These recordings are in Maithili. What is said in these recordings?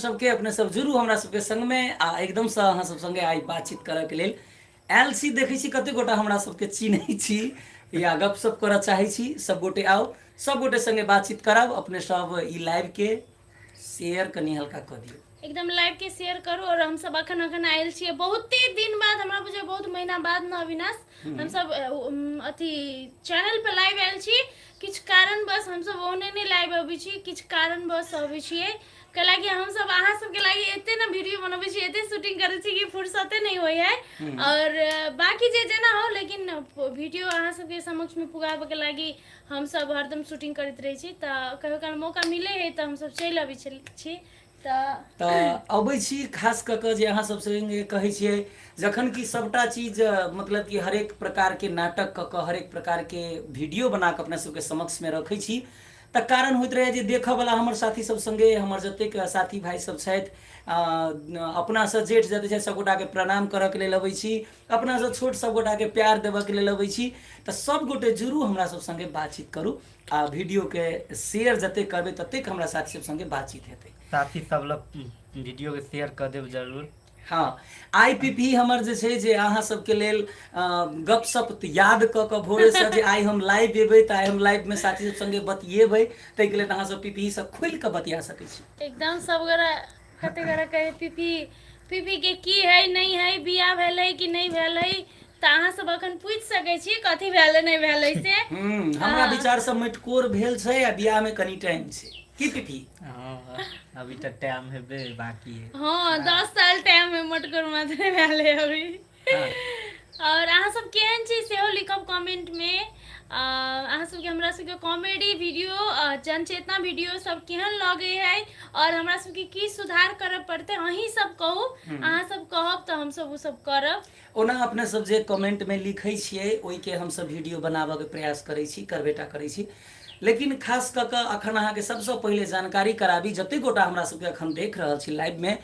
सबके। अपने सब जुड़ू हमरा सबके संगमे आ एकदमसँ अहाँ सब संगे आइ बातचीत करऽके लेल आयल छी। देखै छी कते गोटा हमरा सबके चिन्है छी या गपशप करऽ चाहै छी। सब गोटे आउ, सब गोटे संगे बातचीत करब। अपने सब ई लाइवके शेयर कनि हल्का कऽ दियौ। एकदम लाइव के शेयर करू। और हम सब अखन अखन आयल छियै बहुते दिन बाद, हमरा बुझाय बहुत महीना बाद न अविनाश, हम सब अथी चैनल पे लाइव आयल छी। किछु कारणवश हम सब ओहने नहि लाइव अबै छी, किछु कारणवश अबै छियै, कैलाकि हम सब अहाँ सबके लागि एते ने वीडियो बनबै छी, एते शूटिंग करै छी कि फुर्सते नहि होइ है। और बाकी जे जेना हो, लेकिन वीडियो अहाँ सबके समक्षमे पुगाबऽके लागि हम सब हरदम शूटिंग करैत रहै छी। तऽ कहियो काल मौका मिलै है तऽ हम सब चलि अबै छी। तऽ अबै छी खास कऽ कऽ जे अहाँ सब संगे कहै छियै, जखन कि सभटा चीज मतलब कि हरेक प्रकारके नाटक कऽ कऽ, हरेक प्रकारके वीडियो बना कऽ अपना सबके समक्षमे रखै छी, तऽ कारण होइत रहैए जे देखऽवला हमर साथी सब संगे, हमर जतेक साथी भाइ सब छथि, अपनासँ जेठ जतेक छथि, सभगोटाके प्रणाम करऽके लेल अबै छी, अपनासँ छोट सभगोटाके प्यार देबऽके लेल अबै छी। तऽ सभगोटे जुड़ू, हमरा सब संगे बातचीत करू आ वीडियोके शेयर जतेक करबै ततेक हमरा साथी सब संगे बातचीत हेतै। साथी सब लग वीडियोके शेयर कऽ देब जरूर। हँ, I P पी हमर जे छै जे अहाँ सबके लेल गपशप याद कऽ कऽ भोरेसँ जे आइ हम लाइव एबै तऽ आइ हम लाइवमे साथी सब संगे बतियेबै, ताहिके लेल अहाँ सब पी पी सँ खोलि कऽ बतिया सकै छी। एकदम सब गोरा कते गोरा कहै पीपी पीपी के की है नहि है, बियाह भेल है कि नहि भेल है, तऽ अहाँ सब अखन पूछि सकै छी कथी भेल है नहि भेल है से। हमरा विचारसँ मटिकोर भेल छै आ बियाहमे कनि टाइम छै। की पीपी? हँ, अभी तऽ टाइम हेबे बाकी है। हँ, 10 साल टाइम है, मटकोर मात्र भेल है अभी। और अहाँ सब केहन छी सेहो लिखब कमेंट में। अहाँ सबके हमरा सबके कॉमेडी वीडियो, जनचेतना वीडियो सब केहन लगे है और हमरा सबके की सुधार करऽ पड़तै, अहीं सब कहू। अहाँ सब कहब तऽ हमसब ओ सब करब। ओना अपने सब जे कमेंट में लिखै छियै ओहिके हमसब वीडियो बनाबऽके प्रयास करै छी, करबेटा करै छी। लेकिन खास कऽ कऽ अखन अहाँके सबसँ पहिले जानकारी कराबी, जतेक गोटा हमरा सबके अखन देख रहल छी लाइव में,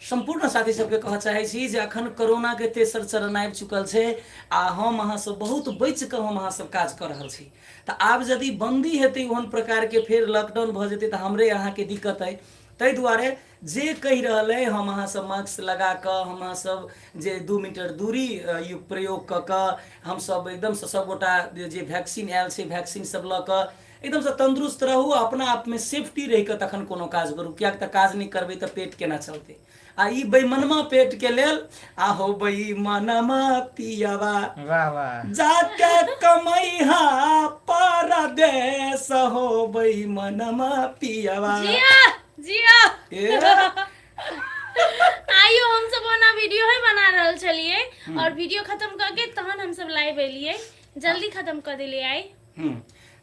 सम्पूर्ण साथी सबके कहऽ चाहै छी जे अखन कोरोनाके तेसर चरण आबि चुकल छै आ हम अहाँ सब बहुत बचि कऽ हम अहाँ सब काज कऽ रहल छी। तऽ आब यदि बन्दी हेतै ओहन प्रकारके, फेर लॉकडाउन भऽ जेतै तऽ हमरे अहाँके दिक्कत अइ। ताहि दुआरे जे कहि रहल अइ, हम अहाँ सब मास्क लगा कऽ, हम अहाँ सब जे 2 मीटर दूरी प्रयोग कऽ कऽ, हमसब एकदमसँ सबगोटा जे वैक्सीन आयल छै वैक्सीन सब लऽ कऽ एकदमसँ तन्दुरुस्त रहू, अपना आपमे सेफ्टी रहि कऽ तखन कोनो काज करू। किएक तऽ काज नहि करबै तऽ पेट केना चलतै? आ ई बेमनमा पेटके लेल आहो बेमनमा पियवा वाह वाह, जाके कमैहा परदेश हो बेमनमा पियवा। जिया जिया। ए आइयो हम सब ओना वीडियो ही बना रहल छलियै और वीडियो खत्म करके तहन हम सब लाइव एलियै, जल्दी खत्म कर देलियै आइ।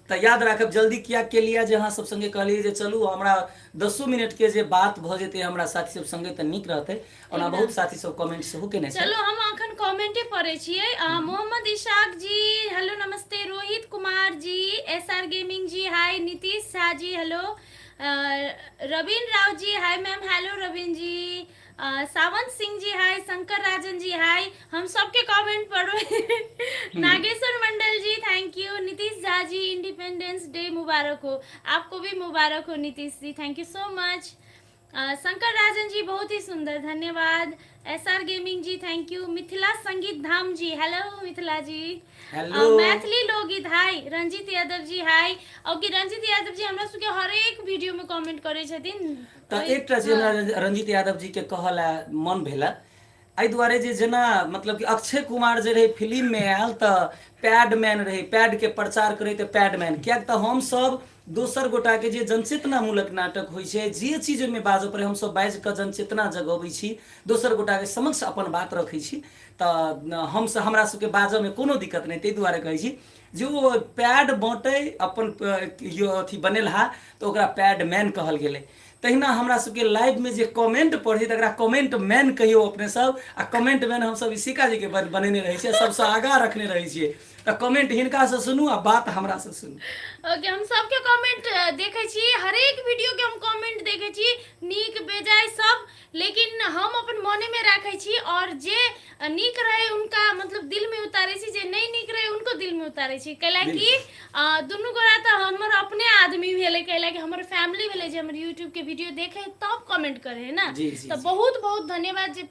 तऽ याद राखब जल्दी किया के लिया जे अहाँ सब संगे कहलियै जे चलू हमरा 10 मिनट के जे बात भऽ जेतै हमरा साथी सब संगे तऽ नीक रहतै। ओना बहुत साथी सब कमेंट सेहो केने छै। चलू हम अखन कमेंटे पढ़ै छियै। मोहम्मद इशाक जी हेलो नमस्ते, Rohit Kumar ji, S R gaming ji hi, Nitish Jha ji hello, Ravin Rao ji hi ma'am, hello Ravin ji, Sawant Singh ji hi, Shankar Rajan ji hi. हम सबके कमेंट पढ़बै। Nageshwar Mandal ji thank you, Nitish Jha ji independence day मुबारक हो, आपको भी मुबारक हो Nitish ji, thank you so much. Shankar Rajan ji बहुत ही सुंदर, धन्यवाद। S R gaming ji thank you, Mithila Sangeet Dham ji hello Mithila ji, hello. Maithili लोकगीत हाय, रंजीत यादव जी हाय। और कि रंजीत यादव जी हमरा सबके हरेक वीडियो में कमेंट करै छथिन। तऽ एकटा चीज हमरा रंजीत यादव जी के कहऽ लए मन भेला एहि दुआरे जे जेना मतलब कि अक्षय कुमार जे रहै फिल्ममे आयल तऽ पैडमैन रहै, पैडके प्रचार करै तऽ पैडमैन, किएक तऽ हमसभ दोसर गोटाके जे जनचेतनामूलक नाटक होइ छै, जे चीज ओहिमे बाजऽ पड़ै हमसभ बाजि कऽ जनचेतना जगबै छी, दोसर गोटाके समक्ष अपन बात रखै छी। तऽ हमसभ हमरा सबके बाजऽमे कोनो दिक्कत नहि, ताहि दुआरे कहै छी जे ओ पैड बाँटै अपन अथी बनेलहा तऽ ओकरा पैडमैन कहल गेलै। तहिना हमरा सबके लाइवमे जे कमेंट पढ़ै तकरा कमेंट मैन कहियौ अपने सब, आ कमेंट मैन हमसब इशिका जीके बनेने रहै छियै, सबसँ आगाँ रखने रहै छियै। तऽ कमेंट हिनकासँ सुनू आ बात हमरासँ सुनू। ओके, हम सबके कमेंट देखै छी, हरेक वीडियो के हम कमेंट देखै छी, नीक बेजाय सब, लेकिन हम अपन मने में राखै छी। और जे नीक रहे उनका मतलब दिल में उतारै छी, जे नहि नीक रहे उनको दिल में उतारै छी, कैला कि दुनू गोरा तऽ हमर अपने आदमी भेलै, कैला कि हमर फैमिली भेलै जे हमर यूट्यूब के वीडियो देखे तब कमेंट करे है ना। जी, जी, तऽ जी। बहुत बहुत धन्यवाद जे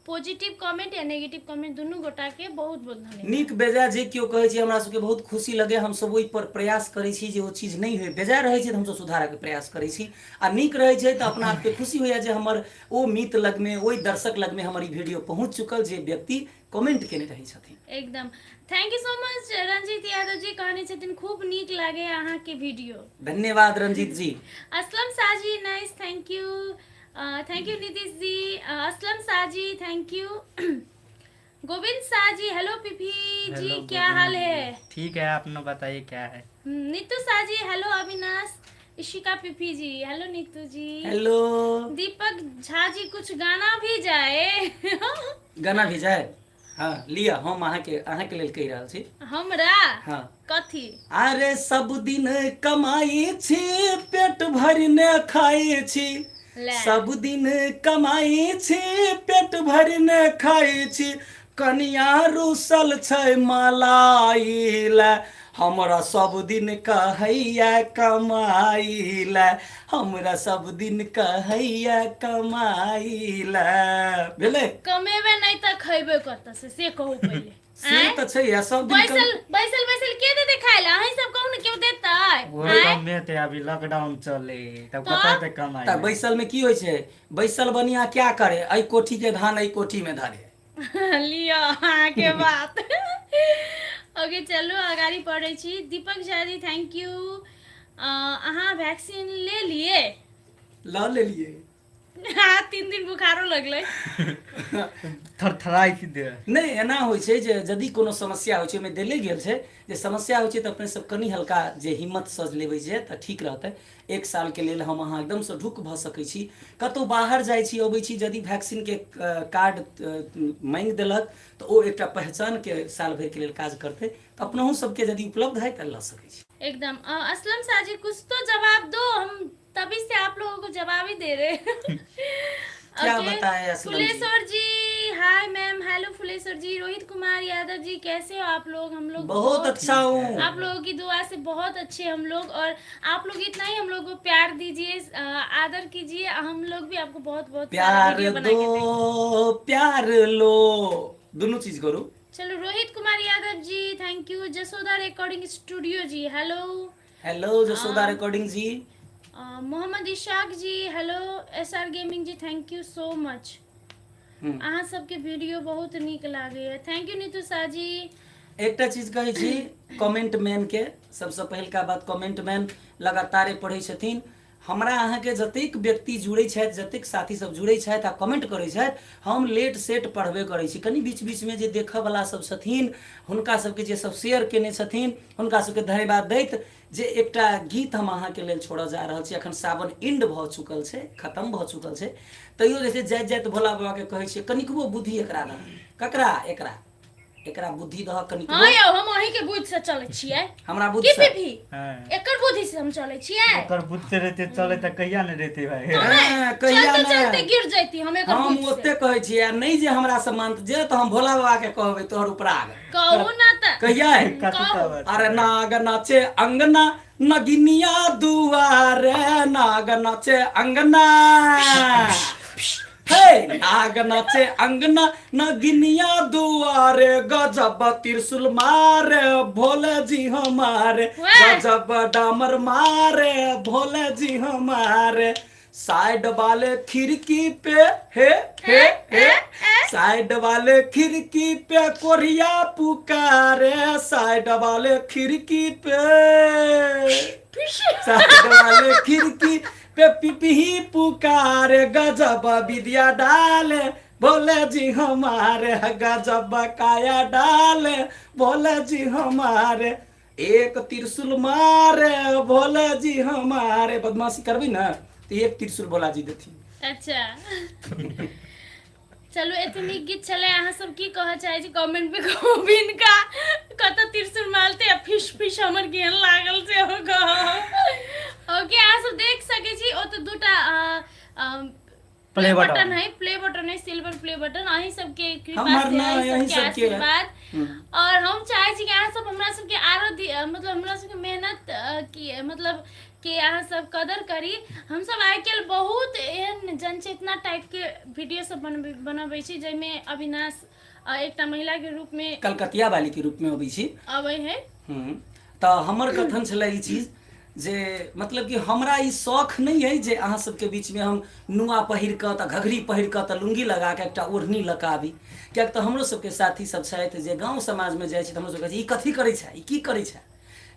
पॉजिटिव कमेंट या नेगेटिव कमेंट दुनू गोटा के बहुत बहुत धन्यवाद। नीक बेजाय जे केओ कहै छै हमरा सबके बहुत खुशी लगे, हमसब ओहि पर प्रयास करै छी जे ओ चीज नहि होइ, बेजाय रहै छै तऽ हमसब सुधारऽके प्रयास करै छी, आ नीक रहै छै तऽ अपना आपके खुशी होइए जे हमर ओ मित लगमे, ओहि दर्शक लगमे हमर ई वीडियो पहुँच चुकल जे व्यक्ति कमेंट केने रहै छथिन। एकदम thank you so much Ranjit Yadav ji, कहने छथिन खूब नीक लागे अहाँके वीडियो। धन्यवाद Ranjit ji. Aslam Shah ji nice, thank you. Thank you Nitish ji. Aslam Shah ji thank you. Govind Shah ji hello. Pipi ji hello क्या गोविंद हाल जी। है? ठीक है, अपना बताइए क्या है? नीतू शाह जी हेलो। अविनाश इशिका पिपी जी हेलो। नीतू जी हेलो। दीपक झा जी कुछ गाना भी जाए। गाना भी जाए? हाँ लिअ, हम अहाँके लेल कहि रहल छी। हमरा? हाँ। कथी? अरे सब दिन कमाई छी पेट भरि ने खाई छी, ले। सब दिन कमाई छी पेट भरि ने खाई छी, कनिया रूसल छै मलाई ले, हमरा सब दिन कहैया कमाई ले, हमरा सब दिन कहैया कमाई ले। भेलै? कमेबे नहि तऽ खैबे कतऽ से, से कहू पहिले। से आँय? तऽ छै आ सब दिन बैसल बैसल बैसल के देतै खाय लए? अहीं सब कहू ने, केओ देतै? वो आँय? कमेते, अभी लॉकडाउन चले तब तऽ? कतऽ से कमाई? तऽ बैसल में की होइ छै, बैसल बनिया क्या करे, एहि कोठी के धान एहि कोठी में धरे। लिअ अहाँके बात। ओके चलू अगाडि पढ़ै छी। Deepak Jha ji thank you. अहाँ वैक्सीन ले लिए? लऽ लेलियै। हाँ, 3 दिन बुखारो लगलै। थरथराइ दे। नहि, एना होइ छै जे यदि कोनो समस्या होइ छै, ओहिमे देले गेल छै जे समस्या होइ छै तऽ अपने सब कनि हल्का जे हिम्मतसँ लेबै जे तऽ ठीक रहतै। 1 सालके लेल हम अहाँ एकदमसँ ढुक भऽ सकै छी। कतहु बाहर जाइ छी अबै छी, यदि वैक्सीनके कार्ड माँगि देलक तऽ ओ एकटा पहचानके साल भरिके लेल काज करतै। तऽ अपनहु सबके यदि उपलब्ध है तऽ लऽ सकै छी। एकदम। असलम शाह जी कुछ तो जवाब दो, हम तभी से आप लोगों को जवाब ही दे रहे हैं। क्या ओके, बताए Aslam ji? Phuleshwar ji hi ma'am, hello Phuleshwar ji. Rohit Kumar Yadav ji कैसे हो आप लोग? हम लोग बहुत अच्छा हूँ, आप लोगों की दुआ से बहुत अच्छे हम लोग, और आप लोग इतना ही हम लोग को प्यार दीजिए, आदर कीजिए, हम लोग भी आपको बहुत बहुत सारा प्यार वीडियो बना के देंगे। दो प्यार लो, दोनों चीज करू। चलो Rohit Kumar Yadav ji thank you. Jashoda recording studio ji hello. Hello Jashoda recording ji. Mohammad Ishaq ji hello. S R gaming ji thank you so much. अहाँ सबके वीडियो बहुत नीक लागैया, thank you Neetu Shah ji. एकटा चीज कहै छी कमेंट मैन के, सबसँ पहिलका बात कमेंट मैन लगातारे पढ़ै छथिन। हमरा अहाँके जतेक व्यक्ति जुड़ै छथि, जतेक साथी सब जुड़ै छथि आ कमेंट करै छथि, हम लेट सेट पढ़बे करै छी। कनि बीच बीचमे जे देखऽवला सब छथिन हुनका सबके जे सब शेयर केने छथिन हुनका सबके धन्यवाद दैत जे एकटा गीत हम अहाँके लेल छोड़ऽ जा रहल छी। अखन सावन एंड भऽ चुकल छै, खतम भऽ चुकल छै, तैयो जे छै जाइत जाइत भोला बाबाके कहै छियै कनिकबो बुद्धि एकरा दह, ककरा? एकरा, एकरा बुद्धि दह कनिकबो। हाँ यौ, हम अहीं के बुद्धि से चलै छियै। हमरा बुद्धि की से? पीपी? हाँ। एकर बुद्धि से हम चलै छियै। ओकर बुद्धि से रहते चले तऽ कहिया ने रहते भाई। हाँ, कहिया चलते ने? चलते गिर जैती हम एकर हम बुद्धि से। ओते कहै छियै, आ नहि जे हमरा से मानत जे तऽ हम भोला बाबा के कहबै तोहर उपराग। कहू ना तऽ। कहिया? कथी कहबै? अरे नाग नाचे अंगना नगिनिया दुआरे, नाग नाचे अंगना, हे नाग नाचे अंगना नगिनिया दुआरे, गजब त्रिशूल मारे भोले जी हमारे, वाह! गजब डामर मारे भोले जी हमारे, साइड वाले खिड़की पे हे हे हे, साइड वाले खिड़की पे कोरिया पुकारे, साइड वाले खिड़की पे, साइड वाले खिड़की पे पिपही पुकारे, गजब विद्या डाले भोले जी हमारे, गजब काया डाले भोले जी हमारे, एक त्रिशूल मारे भोले जी हमारे। बदमाशी करबी ना तो एक त्रिशूल भोला जी देथिन। अच्छा चलू, एते नीक गीत छलै। अहाँ सब की कहऽ चाहै छी कमेंट पे कहू। हिनका कतऽ त्रिशूल मारतै आ फिश फिश हमर केहन लागल सेहो कहू। ओके, अहाँ सब देख सकै छी ओतऽ दूटा प्ले बटन है, प्ले बटन है, सिल्वर प्ले बटन अहीं सबके कृपा हमर से, नहि, अहीं अहीं सबके सबके है। आशीर्वाद। और हम चाहे छी कि अहाँ सब हमरा सबके आरो मतलब हमरा सबके मेहनत की मतलब के अहाँ सब कदर करी। हमसब आइ काल्हि बहुत एहन जनचेतना टाइप के वीडियो सब बनबै छी, जाहिमे अविनाश एकटा महिला के रूप में कलकतिया वाली के रूप में अबै छी, अबै है। तऽ हमर कथन छलै ई चीज जे मतलब कि हमरा ई शौख नहि अइ जे अहाँ सबके बीचमे हम नुआ पहिर कऽ तऽ घघरी पहिर कऽ तऽ लुङ्गी लगा कऽ एकटा ओढ़नी लऽ कऽ आबी, किएक तऽ हमरो सबके साथी सब छथि जे गाँव समाजमे जाइ छै तऽ हमरो सबके कहै छै ई कथी करै छै, ई की करै छै।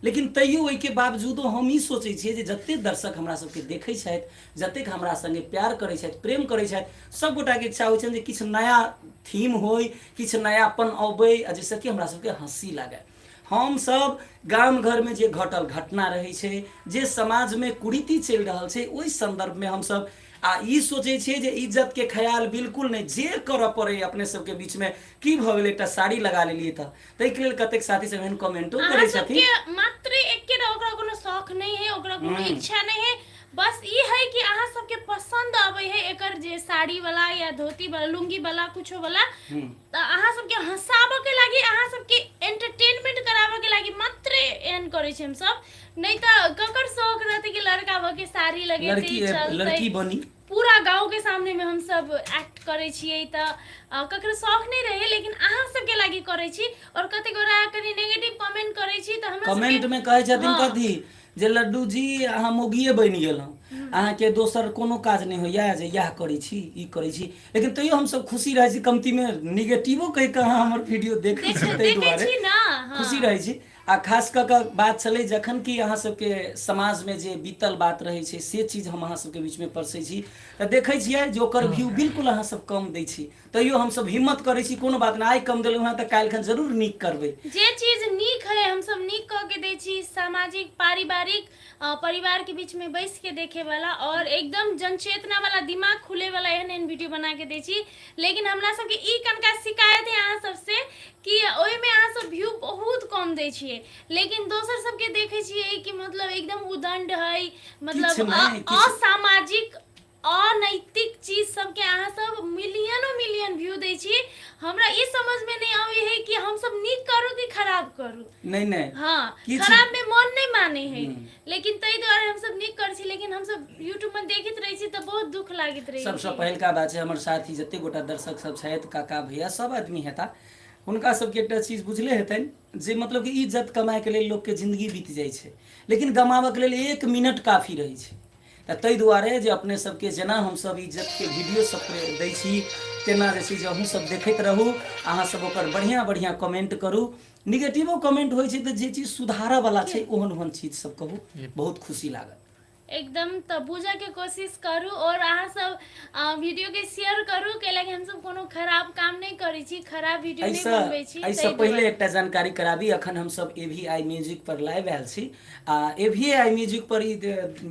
लेकिन तैयो ओहिके बावजूदो हम ई सोचै छियै जे जतेक दर्शक हमरा सबके देखै छथि, जतेक हमरा सङ्गे प्यार करै छथि, प्रेम करै छथि, सब गोटाके इच्छा होइ छनि जे किछु नया थीम होइ, किछु नयापन अबै आ जाहिसँ कि हमरा सबके हँसी लागय। हमसब गाम घरमे जे घटल घटना रहै छै, जे समाजमे कुरीति चलि रहल छै, ओहि सन्दर्भमे हमसब आ ई सोचै छियै जे इज्जतके ख्याल बिल्कुल नहि, जे करऽ पड़ै अपने सबके बीचमे। की भऽ गेलै एकटा साड़ी लगा लेलियै तऽ ताहिके लेल कतेक साथी सब एहन कमेंटो अहाँ करै छथिन। सबके मात्र एकेटा ओकरा कोनो शौख नहि है, ओकरा कोनो इच्छा नहि है, बस ई है कि अहाँ सबके पसंद अबै है एकर जे साड़ी वाला या धोती वाला लुंगी वाला कुछो वाला, तऽ अहाँ सबके हंसाबऽ के लागी, अहाँ सबके एंटरटेनमेंट कराबऽ के लागी मात्र एहन करै छी हमसब। नहि तऽ ककर शौख रहतै कि लड़का भऽ के साड़ी लगेतै, लड़की चलतै, लड़की बनी पूरा गाँव के सामने में हम सब एक्ट करै छियै, तऽ ककरो शौख नहि रहै, लेकिन अहाँ सबके लागी करै छी। और कतेक गोरा कनि नेगेटिव कमेंट करै छी तऽ हमरा कमेंट सबके में कहै छथिन कथी जे लड्डू जी अहाँ मौगिए बनि गेलहुँ, अहाँके दोसर कोनो काज नहि होइया जे इएह करै छी ई करै छी। लेकिन तैयो हमसब खुशी रहै छी, कमतीमे निगेटिवो कहि कऽ अहाँ हमर वीडियो देखै छी ताहि देखै दुआरे छी ना, हाँ। खुशी रहै छी। आ खास कऽ कऽ बात छलै जखन कि अहाँ सबके समाजमे जे बीतल बात रहै छै से चीज हम अहाँ सबके बीचमे परसै छी तऽ देखै छियै जे ओकर व्यू बिल्कुल अहाँ सब कम दै छी, तैयो हमसब हिम्मत करै छी कोनो बात नहि, आइ कम देलहुँ हँ तऽ काल्हि खन जरूर नीक करबै। जे चीज नीक है हमसब नीक कऽ के दै छी, सामाजिक पारिवारिक परिवार के बीच में बैस के देखे वाला और एकदम जनचेतना वाला दिमाग खुले वाला एहन एहन वीडियो बना के दै छी। लेकिन हमरा सबके ई कनका शिकायत है अहाँ सबसे कि ओहिमे अहाँ सब व्यू बहुत कम दै छियै, लेकिन दोसर सबके देखै छियै कि मतलब एकदम उदंड है, मतलब किछु नहि, किछु असामाजिक अनैतिक चीज सबके अहाँ सब मिलियनो मिलियन व्यू दै छी। हमरा ई समझ में नहीं आबै है कि हम सब नीक करू कि खराब करू। नहीं नहीं, हाँ, किछु खराब में मन नहीं माने है, लेकिन ताहि दुआरे हम सब नीक करै छी। लेकिन हम सब यूट्यूब में देखैत रहै छी तऽ बहुत दुख लागैत रहै सबसँ छै। पहिलका बात छै हमर साथी जते गोटा दर्शक सब छथि, काका भैया सब आदमी हेता, हुनका सबके एकटा चीज बुझले हेतनि जे मतलब कि इज्जत कमाइके लेल लोकके जिंदगी बीत जाइ छै, लेकिन गमाबऽके लेल 1 मिनट काफी रहै छै। तऽ ताहि दुआरे जे अपने सबके जेना हमसब इज्जतके वीडियो सब दै छी तेना जे छै जे अहूँ सब देखैत रहू, अहाँ सब ओकर बढ़िआँ बढ़िआँ कमेंट करू। निगेटिवो कमेंट होइ छै तऽ जे चीज सुधारऽ वला छै ओहन ओहन चीज सब कहू, बहुत खुशी लागत एकदम। तऽ बुझऽके कोशिश करू और अहाँ सब वीडियो के शेयर करू, कैलाकि हमसब कोनो खराब काम नहि करै छी, खराब वीडियो नहि एहिसँ बनबै छी। एहिसँ ताहि पहिले दुआरे एकटा जानकारी कराबी, अखन हमसब ए वी I music पर लाइव आयल छी आ ए वी I music पर ई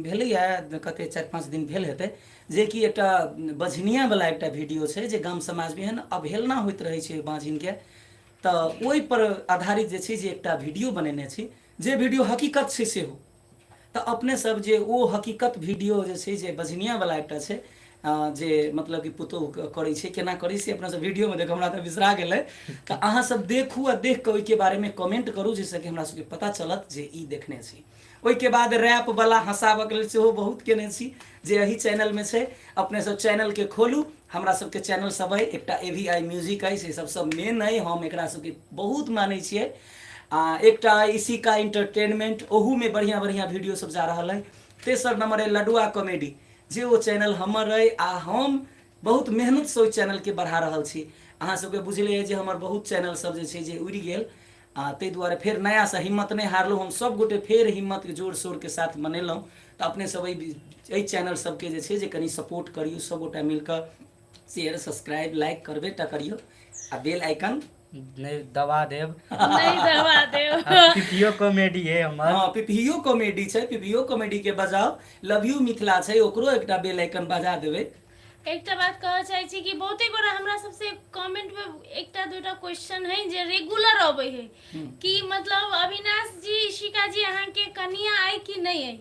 भेलैए कते 4-5 दिन भेल हेतै, जे कि एकटा बझनिया वाला एकटा वीडियो छै जे गाम समाजमे एहन अवहेलना होइत रहै छै बाझिनके, तऽ ओहि पर आधारित जे छै जे एकटा वीडियो बनेने छी, जे वीडियो हकीकत छै सेहो। तऽ अपने सब जे ओ हकीकत वीडियो जे छै जे बझनिया वाला एकटा छै जे मतलब कि पुतोहु करै छै केना करै छै अपना सब वीडियोमे देखो, हमरा तऽ बिसरा गेलै। तऽ अहाँ सब देखू आ देख कऽ ओहिके बारेमे कमेंट करू जाहिसँ कि हमरा सबके पता चलत जे ई देखने छी। ओहिके बाद रैप वाला हँसाबऽके लेल सेहो बहुत केने छी जे एहि चैनलमे छै। अपने सब चैनलके खोलू, हमरा सबके चैनल सब अइ, एकटा ए वी I music अइ से सबसँ मेन अइ, हम एकरा सबके बहुत मानै छियै। आ एकटा अइ इशिका इंटरटेनमेंट, ओहूमे बढ़िआँ बढ़िआँ वीडियो सब जा रहल अइ। तेसर नंबर अइ लडुआ कॉमेडी, जे ओ चैनल हमर अइ आ हम बहुत मेहनतसँ ओहि चैनलके बढ़ा रहल छी। अहाँ सबके बुझले अइ जे हमर बहुत चैनल सब जे छै जे उड़ि गेल, आ ताहि दुआरे फेर नयासँ हिम्मत नहि हारलहुँ, हम सब गोटे फेर हिम्मत जोर शोरके साथ बनेलहुँ। तऽ अपने सब एहि चैनल सबके जे छै जे कनि सपोर्ट करियौ, सब गोटा मिलकऽ शेयर सब्सक्राइब लाइक करबे टा करियौ आ बेल आइकन नहि दबा देब, नहीं दबा देब। पीपीओ कॉमेडी है हमर। हाँ, पीपीओ कॉमेडी छै, पीपीओ कॉमेडी के बजाओ, लव you Mithila छै, ओकरो एकटा बेल आइकन बजा देबै। एकटा बात कहऽ चाहै छी कि बहुते गोरा हमरा सबसे कमेंट में एकटा दूटा क्वेश्चन है जे रेगुलर अबै है कि मतलब अविनाश जी इशिका जी अहाँके कनिया आइ कि नहि अइ,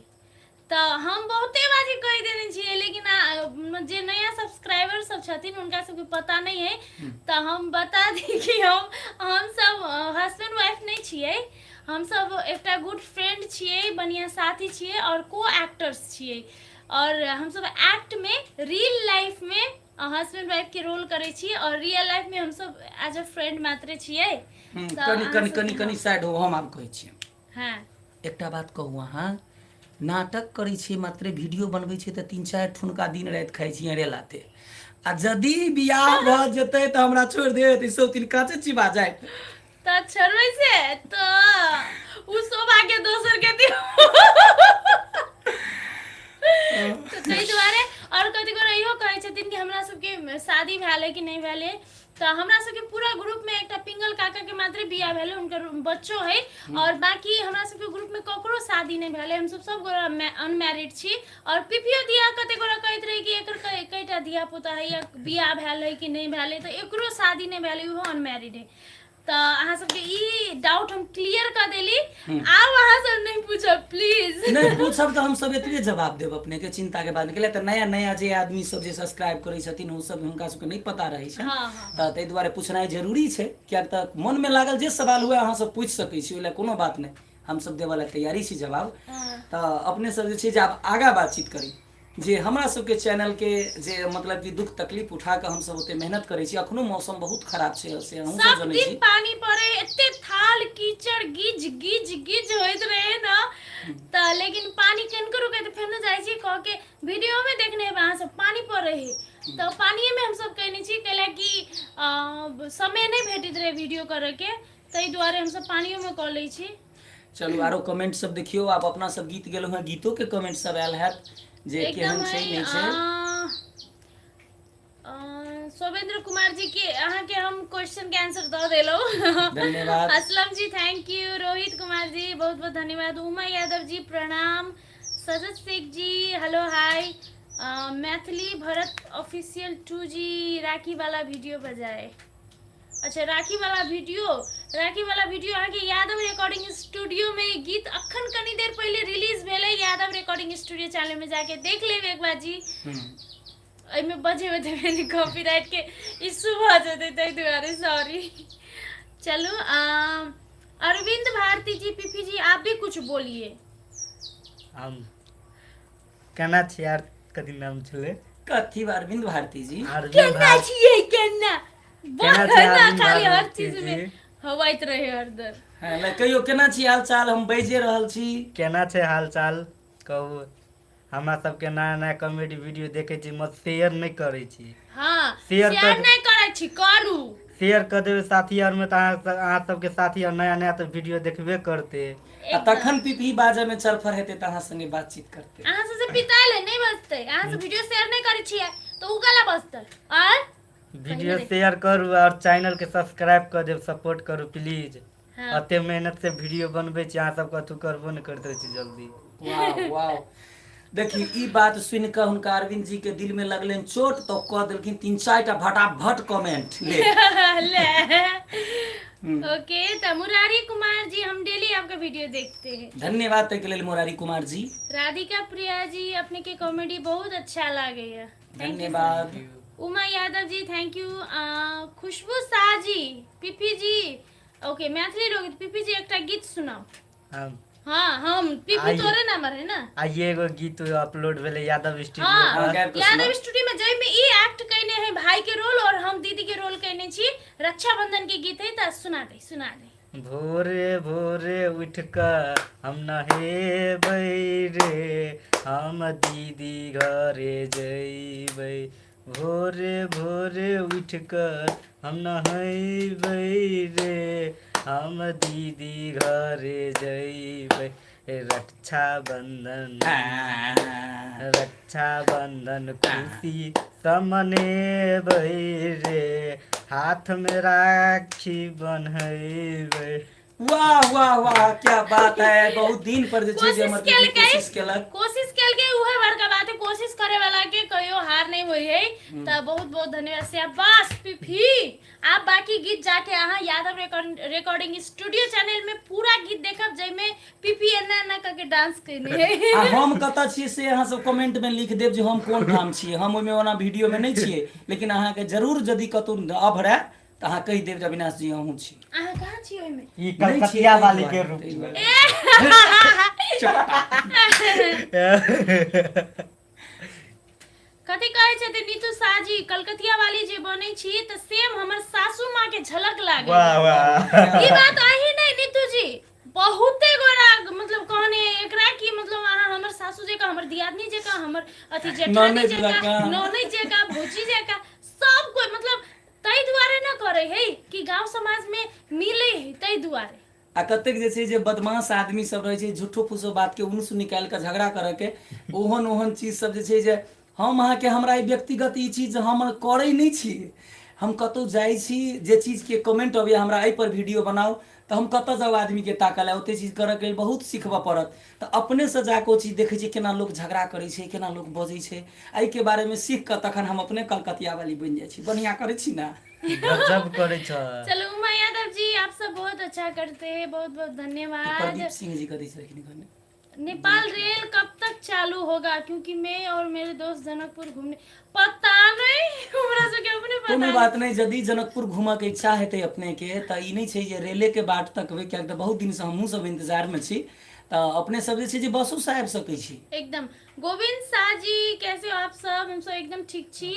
तऽ हम बहुते बाजी कहि देने छियै, लेकिन जे नया सब्सक्राइबर सब छथिन हुनका सबके पता नहि है तऽ हम बता दी कि हम हमसब हस्बैंड वाइफ नहि छियै। हमसब एकटा गुड फ्रेंड छियै, बढ़िआँ साथी छियै आओर को एक्टर्स छियै और हमसब एक्ट में रियल लाइफ में हस्बैंड वाइफ के रोल करै छी और रियल लाइफ में हमसब एज अ फ्रेंड मात्रे छियै। तऽ कनि अहाँ कनि सबके कनि कनि साइड हो, हम आब कहै छियै। हँ। एकटा बात कहू, अहाँ नाटक करै छियै मात्रे वीडियो बनबै छियै तऽ 3-4 ठुनका दिन राति खाइ छियै रे लाते, आ यदि बियाह भऽ जेतै तऽ हमरा छोड़ि देत ई सब तीन काँचे चिबा जायत? तऽ छोड़बै से तऽ उ शोभा के दोसर के दियौ। तऽ ताहि दुआरे आओर कथी गोरा इहो कहै छथिन कि हमरा सबके शादी भेल है कि नहि भेल है। तऽ हमरा सबके पूरा ग्रुप में एकटा पिंगल काका के मात्रे बियाह भेलै, हुनकर बच्चो है और बाकी हमरा सबके ग्रुप में ककरो शादी नहि भेलै। हमसब सब गोरा अनमैरिड छी। और पिपियो दिया कते गोरा कहैत रहे कि एकर कईटा धिया पुता है या बियाह भेल है कि नहि भेल है, तऽ एकरो शादी नहि भेल है, इहो अनमैरिड है। तऽ अहाँ सबके ई डाउट हम क्लियर कऽ देली, आब अहाँ सब नहि पूछब प्लीज। नहि पूछब तऽ हमसब एतबे जवाब देब अपने के, चिंता के बात नहि। तऽ नया नया जे आदमी सब जे सब्सक्राइब करै छथिन ओ सब हुनका सबके नहि पता रहै छै। हँ हँ। तऽ ताहि दुआरे पूछनाइ जरूरी छै, किएक तऽ मनमे लागल जे सवाल हुए अहाँ सब पूछि सकै छी, ओहि लए कोनो बात नहि, हमसब देबऽ लए तैयारी छी जवाब। हँ। तऽ अपने सब जे छै जे आब आगाँ बातचीत करी जे हमरा सबके चैनलके जे मतलब कि दुख तकलीफ उठा कऽ हमसब ओते मेहनत करै छी। अखनो मौसम बहुत खराब छै से अहूँ सब सब जनै दिन छी। पानी पड़े, एते थाल कीचड़ गिज गिज गिज होइत रहे न, तऽ लेकिन पानी कनिको रुकै तऽ फेनो जाइ छी कह के वीडियो में देखने हेबै अहाँ सब, पानी पड़े है तऽ पानिये में हमसब कयने छी, कैला कि समय नहि भेटैत रहे वीडियो करऽ के, ताहि दुआरे हमसब पानियो में कऽ लै छी। चलू आरो कमेंट सब देखियौ। आब अपना सब गीत गेलहुँ हेँ, गीतो के कमेंट सब आयल हैत जे एकदम केहन छै है। नहि छै। शोभेंद्र कुमार जी के अहाँके हम क्वेश्चन के आंसर दऽ देलहुँ। धन्यवाद। Aslam ji thank you, Rohit Kumar ji बहुत बहुत धन्यवाद, उमा यादव जी प्रणाम, Sajad Shaikh ji hello hi, Maithili Bharat official 2 ji Rakhi वाला वीडियो बजाए। अच्छा राखी वाला वीडियो, राखी वाला वीडियो अहाँके यादव रिकॉर्डिंग स्टूडियो में ई गीत अखन कनी देर पहिले रिलीज भेलै, यादव रिकॉर्डिंग स्टूडियो चैनल में जाके देख लेब एक बार जी। एहिमे बजेबै तऽ कनि कॉपीराइट के इशू भऽ जेतै, ताहि दुआरे सॉरी। चलू अरविंद भारती जी, पीपी जी आप भी कुछ बोलिए। हम केना छी यार, कथी नाम छलै? कथी अरविंद भारती जी? अरविंद केना भारती छियै केना केना छी बहना अरविंद खाली हर भारती चीज में जी? हवाइत रहे हरदम। हँ, ले कहियौ केना छी हाल चाल, हम बाजि रहल छी। केना छै हाल चाल कहू। हमरा सबके नया नया कॉमेडी वीडियो देखै छी मत शेयर नहि करै छी। हँ, शेयर शेयर कर नहि करै छी, करू। शेयर कऽ देबै साथी आरमे तऽ अहाँ सबके साथी आर नया नया तऽ वीडियो देखबे करतै। आ तखन पीपी बाजऽ में चरफर हेतै तऽ अहाँ संगे बातचीत करतै। अहाँ सबसे पितायल है नहि बजतै, अहाँ सब वीडियो शेयर नहि करै छियै तऽ उ कला बजतै। और वीडियो शेयर करू और चैनल के सब्सक्राइब कर देब, सपोर्ट करू प्लीज। हाँ। अते मेहनत से वीडियो बनबै छी, अहाँ सबके अथू करबो नहि करैत रहै छी जल्दी। वाह वाह, देखी ई बात सुनि कऽ हुनका अरविंद जी के दिल में लगलनि चोट, तऽ कऽ देलखिन 3-4 टा भटाभट कमेंट ले। ले। ओके, तो मुरारी कुमार जी हम डेली आपका वीडियो देखते हैं। धन्यवाद ताहिके लेल मुरारी कुमार जी। राधिका प्रिया जी अपने के कॉमेडी बहुत अच्छा लागे है, धन्यवाद। उमा यादव जी thank you, Khushboo Shah ji, Pipi ji okay, Maithili लोकगीत पीपी जी एकटा गीत सुनाओ। हम हाँ हम पीपी तोरे नंबर है ना। आइए एगो गीत अपलोड भेलै यादव स्टूडियो हाँ, पर। गाबि कऽ यादव सुनाउ। स्टूडियो में जाहि में ई एक्ट कयने है भाई के रोल और हम दीदी के रोल कयने छी, रक्षाबंधन के गीत है, तऽ सुना दे सुना दे। भोरे भोरे उठ कऽ हम नहेबै रे, हम दीदी घरे जइबै। भोरे भोरे उठ कऽ हम नहेबै रे, हम दीदी घरे जइबै। रक्षाबंधन रक्षाबंधन खुशी सँ मनेबै रे, हाथ में राखी बन्हेबै। वाह वाह वाह, क्या बात है। बहुत दिन पर जे छै जे कोशिश हमर दीदी केलकै। कोशिश केलक। कोशिश केलकै, उहे बड़का बात है। कोशिश करे वाला के कहियो हार नहीं होई है। तऽ बहुत बहुत धन्यवाद, शाबाश पिफी। आप बाकी गीत जाके अहाँ यादव रिकॉर्डिंग स्टूडियो चैनल में पूरा गीत देखब, जाहिमे पीपी एना एना करके डांस केने है। आ हम कतऽ छियै से अहाँ सब कमेंट में लिख देब जे हम कोन ठाम छियै। हम ओहिमे ओना वीडियो में नहि छियै, लेकिन अहाँके जरूर यदि कतौ अभरए तऽ अहाँ कहि देब जे अविनाश जी अहूँ छी। अहाँ कहाँ छी ओहिमे? ई नहि छियै, कलकतिया ताहि वाली के दुआरे, रूप ताहि में। दुआरे। कथी कहै छथिन नीतू साजी, कलकतिया वाली जे बनै छी तऽ सेम हमर सासू माँ के झलक लागे। वाह वाह। ई बात अही नहि नीतू जी, बहुते गोरा मतलब कहने एकरा कि मतलब अहाँ हमर सासू जकाँ, हमर दियादनी जकाँ, हमर अथी जेठानी ननैद जकाँ, जकाँ। ननैद जकाँ, भौजी जकाँ, सब कोइ मतलब ताहि दुआरे न करै है कि गांव समाज में मिले है, ताहि दुआरे। आ कतेक जे छै जे बदमाश आदमी सब रहै छै, झूठो फूसो बात के उनसु निकालि कऽ झगड़ा करऽ के ओहन ओहन चीज सब जे छै जे हम अहाँके हमरा ई व्यक्तिगत ई चीज हम करै नहि छी। हम कतहु जाइ छी, जे चीजके कमेंट अबैया हमरा एहि पर वीडियो बनाउ, तऽ हम कतऽ जाउ आदमीके ताकऽ लए? ओते चीज करऽके लेल बहुत सिखबऽ पड़त। तऽ अपनेसँ जाकऽ ओ चीज देखै छियै, केना लोक झगड़ा करै छै, केना लोक बजै छै, एहिके बारेमे सीख कऽ तखन हम अपने कलकतिया वाली बनि जाइ छी। बढ़िआँ करै छी ने? गजब करै छ। चलो उमा यादव जी, आप सब बहुत अच्छा करते हैं, बहुत बहुत धन्यवाद। प्रदीप सिंह जी कथी छलखिन कहने? नेपाल रेल कब तक चालू होगा, क्योंकि मैं और मेरे दोस्त जनकपुर घूमने, पता नहीं, हमरा सबके अपने पता कोनो नहीं। बात नहि, यदि जनकपुर घूमऽके इच्छा हेतै अपनेके तऽ ई नहि छै जे रेलेके बाट तकबै, किएक तऽ बहुत दिनसँ हमहूँ सब इन्तजारमे छी। तऽ अपने सब जे छै जे बसोसँ आबि सकै छी। एकदम। गोविंद शाह जी, कैसे हो आप सब? हम सब एकदम ठीक छी।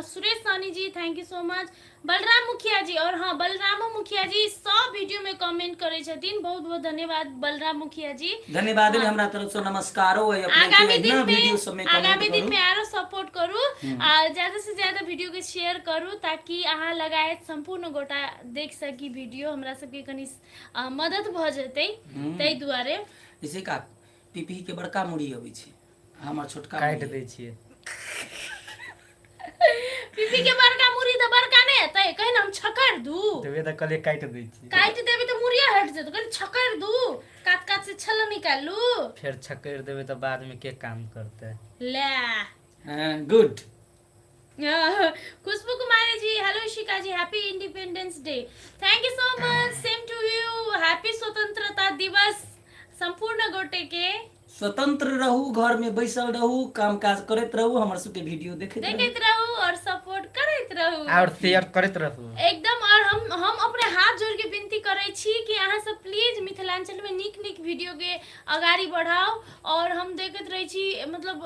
Suresh Sahni ji, thank you so much. Balram Mukhiya ji, और हाँ बलरामो मुखिया जी सब वीडियो में कमेंट करे छथिन, बहुत बहुत धन्यवाद बलराम मुखिया जी। धन्यवाद है, हमरा तरफ से नमस्कारो है अपने के। आगामी अहिना दिन वीडियो सब में में कमेंट आगामी दिन करू। में आरो सपोर्ट करू आ ज्यादा से ज्यादा वीडियो के शेयर करू, ताकि अहाँ लगायत संपूर्ण गोटा देख सकी वीडियो, हमरा सबके कनि मदद भऽ जेतै, ताहि दुआरे। जैसे का पीपी के बड़का मुड़ी अबै छै, हमर छोटका काटि मुड़ी। दै छियै। पीपी के बड़का मुड़ी तऽ बड़का नहि हेतै, कहि ने हम छकड़ दू। तबे तऽ कहलियै काटि दै छियै। काटि देबै तऽ मुड़िया हटि जेतै, कनि छकड़ दू, कात कात से छल निकालू। फेर छकड़ि देबै तऽ बादमे के काम करतै? ले। हाँ, good. Khushboo Kumari ji, hello Shikha ji, happy independence day. Thank you so much, same to you, happy स्वतंत्रता दिवस संपूर्ण गोटे के। स्वतंत्र रहू, घर में बैसल रहू, काम काज करैत रहू, हमर सबके वीडियो देखैत रहू, देखैत रहू और सपोर्ट करैत रहू और शेयर करैत रहू एकदम। और हम अपने हाथ जोड़ के विनती करै छी कि अहाँ सब प्लीज मिथिलांचल में नीक नीक वीडियो के अगाड़ी बढ़ाउ। और हम देखैत रहै छी, मतलब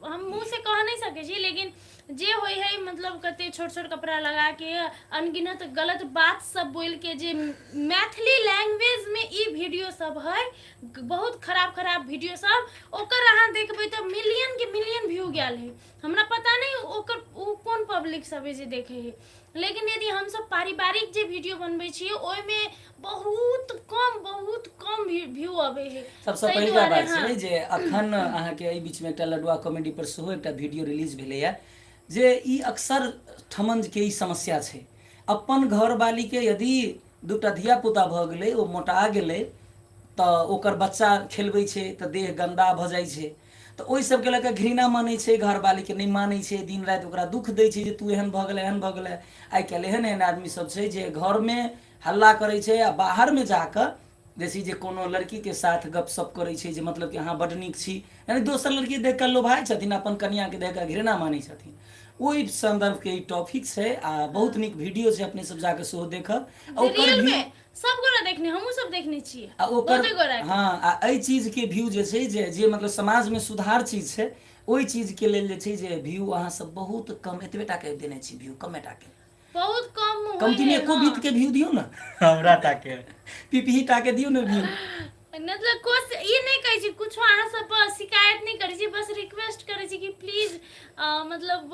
हम मुँह से कह नहीं सकै छी, लेकिन जे होइ है मतलब कते छोट छोट कपड़ा लगा के अनगिनत गलत बात सब बोल के जे मैथिली लैंग्वेज में ई वीडियो सब है, बहुत खराब खराब वीडियो सब, ओकर अहाँ देखबै तऽ मिलियन के मिलियन व्यू गेल है। हमरा पता नहीं ओकर ओ कोन पब्लिक सब है जे देखे है, लेकिन यदि हमसब पारिवारिक जे वीडियो बनबै छियै ओहिमे बहुत कम व्यू अबै है। सबसँ ताहि पहिलका दुआरे बात हाँ छै जे अखन अहाँके एहि बीचमे एकटा लडुआ कॉमेडी पर सेहो एकटा वीडियो रिलीज भेलैए जे ई अक्सर ठमनके ई समस्या छै। अपन घरवालीके यदि दूटा धिया पुता भऽ गेलै, ओ मोटा गेलै तऽ ओकर बच्चा खेलबै छै तऽ देह गन्दा भऽ जाइ छै, तऽ ओहि सबके लऽ कऽ घृणा मानै छै, घरवालीके नहि मानै छै, दिन राति ओकरा दुःख दै छै जे तू एहन भऽ गेलै, एहन भऽ गेलै। आइ काल्हि एहन एहन आदमी सब छै जे घरमे हल्ला करै छै आ बाहरमे जाकऽ जैसे जे कोनो लड़कीके साथ गपशप करै छै जे मतलब कि अहाँ बड्ड नीक छी, यानी दोसर लड़की देख कऽ लोभाइ छथिन, अपन कनिआँके देख कऽ घृणा मानै छथिन। ओहि सन्दर्भके ई टॉपिक छै आ बहुत नीक वीडियो छै, अपने सब जाकऽ सेहो देखब आ ओकर रियल व्यू में सब गोरा देखने, हमहूँ सब देखने छियै आ ओकर बहुते गोरा के। हाँ, आ एहि चीजके व्यू जे छै जे जे मतलब समाजमे सुधार चीज छै, ओहि चीजके लेल जे छै जे व्यू अहाँ सब बहुत कम एतबे टाके देने छी, व्यू कमे टाके, बहुत कम होइ कमती है। एको हाँ बीत के व्यू दियौ ने हमरा टाके पीपी टाके दियौ ने व्यू। मतलब कोश ई नहि कहै छी कुछो, अहाँ सब पर शिकायत नहि करै छी, बस रिक्वेस्ट करै छी कि प्लीज, मतलब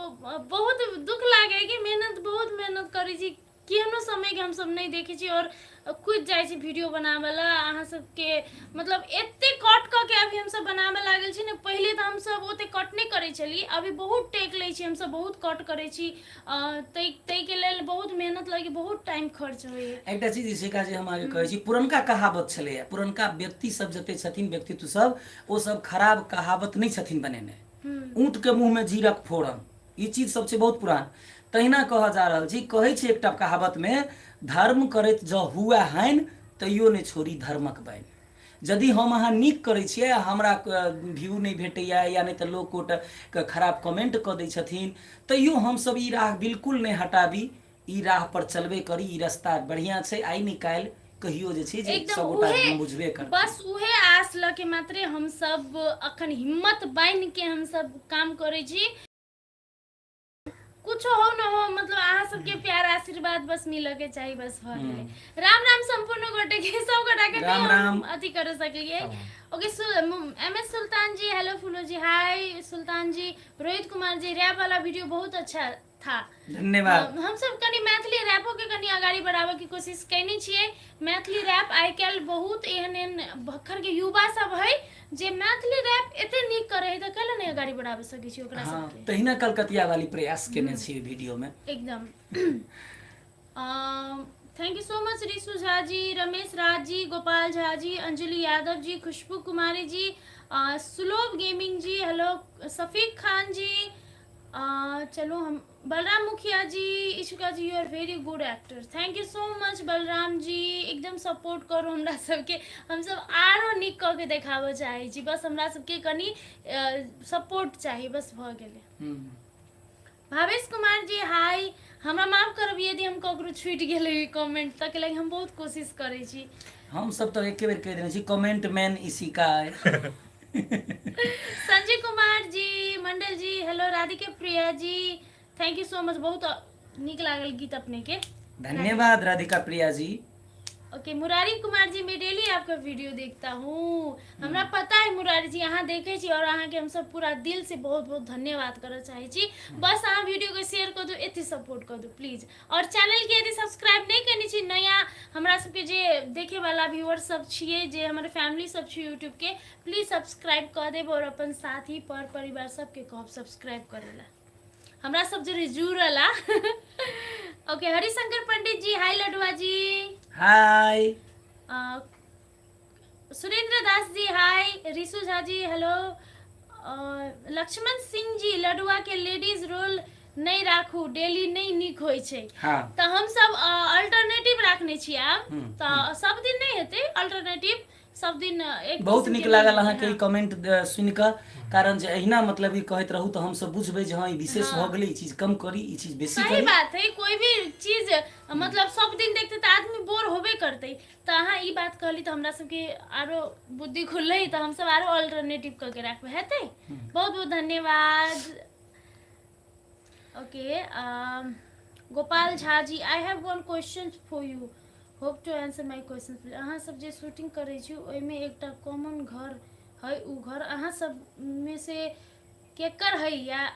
बहुत दुख लागे कि मेहनत, बहुत मेहनत करै छी, केहनो समयके हमसब नहि देखै छी आओर कुदि जाइ छी वीडियो बनाबऽ लए अहाँ सबके मतलब एते कट कऽ के अभी हमसब बनाबऽ लागल छी ने। पहिले तऽ हमसब ओते कट नहि करै छलियै, अभी बहुत टेक लै छी हमसब, बहुत कट करै छी। ताहिके लेल बहुत मेहनत लगै, बहुत टाइम खर्च होइए। एकटा चीज जे छै जे हम अहाँके कहै छी, पुरनका कहावत छलैए, पुरनका व्यक्ति सब जते छथिन, व्यक्तित्व सब, ओ सब खराब कहावत नहि छथिन बनेने। ऊँटके मुँहमे जीरक फोड़न, ई चीज सब छै बहुत पुरान। तहिना कहऽ जा रहल छी, कहै छै एकटा कहावतमे, धर्म करैत जँ हुए हानि तैयो नहि छोड़ी धर्मक बानि। यदि हम अहाँ नीक करै छियै आ हमरा व्यू नहि भेटैए या नहि तऽ लोक गोटे खराब कमेंट कऽ दै छथिन, तैयो हमसब ई राह बिल्कुल नहि हटाबी, ई राह पर चलबे करी। ई रास्ता बढ़िआँ छै, आइ नहि काल्हि कहियो जे छै जे एकदम सबगोटा उहे बुझबे करतै। बस उहे आस लऽ के मात्रे हमसब अखन हिम्मत बान्हि के हमसब काम करै छी। कुछो हो न हो, मतलब अहाँ सबके प्यार आशीर्वाद बस मिलऽ के चाही, बस भऽ गेलै। राम राम सम्पूर्ण गोटे के, सब गोटा के राम नहि राम। हम अथी कर सकलियै। Okay, M S Sultan ji hello, Phulo ji hi, Sultan ji, Rohit Kumar ji, rap वाला वीडियो बहुत अच्छा था। धन्यवाद। हम सब कनि मैथिली रैपो के कनि अगाडि बढ़ाबऽ के कोशिश कयने छियै। मैथिली रैप आइ काल्हि बहुत एहन एहन भक्खर के युवा सब है जे मैथिली रैप एते नीक करे है, तऽ कैला नहि अगाडि बढ़ाबऽ सकै छी ओकरा सबके? तहिना कलकतिया वाली प्रयास केने छी वीडियो में। एकदम। Thank you so much Rishu Jha ji, Ramesh Raj ji, Gopal Jha ji, Anjali Yadav ji, Khushboo Kumari ji, Sulabh gaming ji hello, Shafiq Khan ji, चलू हम Balram Mukhiya ji, Ishika ji you are very good actor, thank you so much Balram ji. एकदम सपोर्ट करू हमरा सबके, हमसब आरो नीक कऽ के देखाबऽ चाहै छी, बस हमरा सबके कनि सपोर्ट चाही, बस भऽ गेलै। भावेश कुमार जी हाय, हमरा माफ करब यदि हम ककरो छूटि गेलै कमेंट तक लागि, हम बहुत कोशिश करै छी। हम सब तऽ एके बेर कहि देने छी, कमेंट मैन इशिका अइ। Sanjay Kumar ji Mandal ji hello, Radhika Priya ji thank you so much, बहुत नीक लागल गीत अपने के। धन्यवाद राधिका प्रिया जी। ओके मुरारी कुमार जी, मैं डेली आपका वीडियो देखता हूँ। हमरा पता है मुरारी जी अहाँ देखे छी और अहाँ के हम सब पूरा दिल से बहुत बहुत धन्यवाद करऽ चाहै छी। बस अहाँ वीडियो के शेयर कऽ दू, एते सपोर्ट कऽ दू प्लीज, और चैनल के यदि सब्सक्राइब नहीं करने छी, नया हमरा सबके जे देखे वाला व्यूअर सब छियै, जे हमर फैमिली सब छी यूट्यूब के, प्लीज सब्सक्राइब कऽ देब और अपन साथी पर परिवार सबके कहब सब्सक्राइब करै ला, हमरा सब जरे जुड़ला। ओके हरिशंकर पंडित जी हाय, लडुआ जी हाय, सुरेंद्र दास जी हाय, रिशु झा जी हेलो, लक्ष्मण सिंह जी लडुआ के लेडीज रोल नहीं राखू, डेली नहीं नीक होइ छै। तऽ हम सब अल्टरनेटिव राखने छी आब, तऽ सब दिन नहीं हेतै अल्टरनेटिव, सब दिन एक बहुत किसिम नीक के लागल नहि अहाँके ई कमेंट सुनि कऽ, कारण जे अहिना मतलब ई कहैत रहू तऽ हमसब बुझबै जे हँ ई विशेष भऽ गेलै, ई चीज कम करी, ई चीज बेसी सही करी। बात है, कोई भी चीज मतलब सब दिन देखते तऽ आदमी बोर होबे करतै, तऽ अहाँ ई बात कहली तऽ हमरा सबके आरो बुद्धि खुललै, तऽ हमसब आरो अल्टरनेटिव कऽ के राखबै, हेतै। बहुत बहुत धन्यवाद। Okay, Gopal Jha ji I have one question for you, hope to answer my question please. अहाँ सब जे शूटिंग करै छी ओहिमे एकटा कॉमन घर है, उ घर अहाँ सब में से केकर है या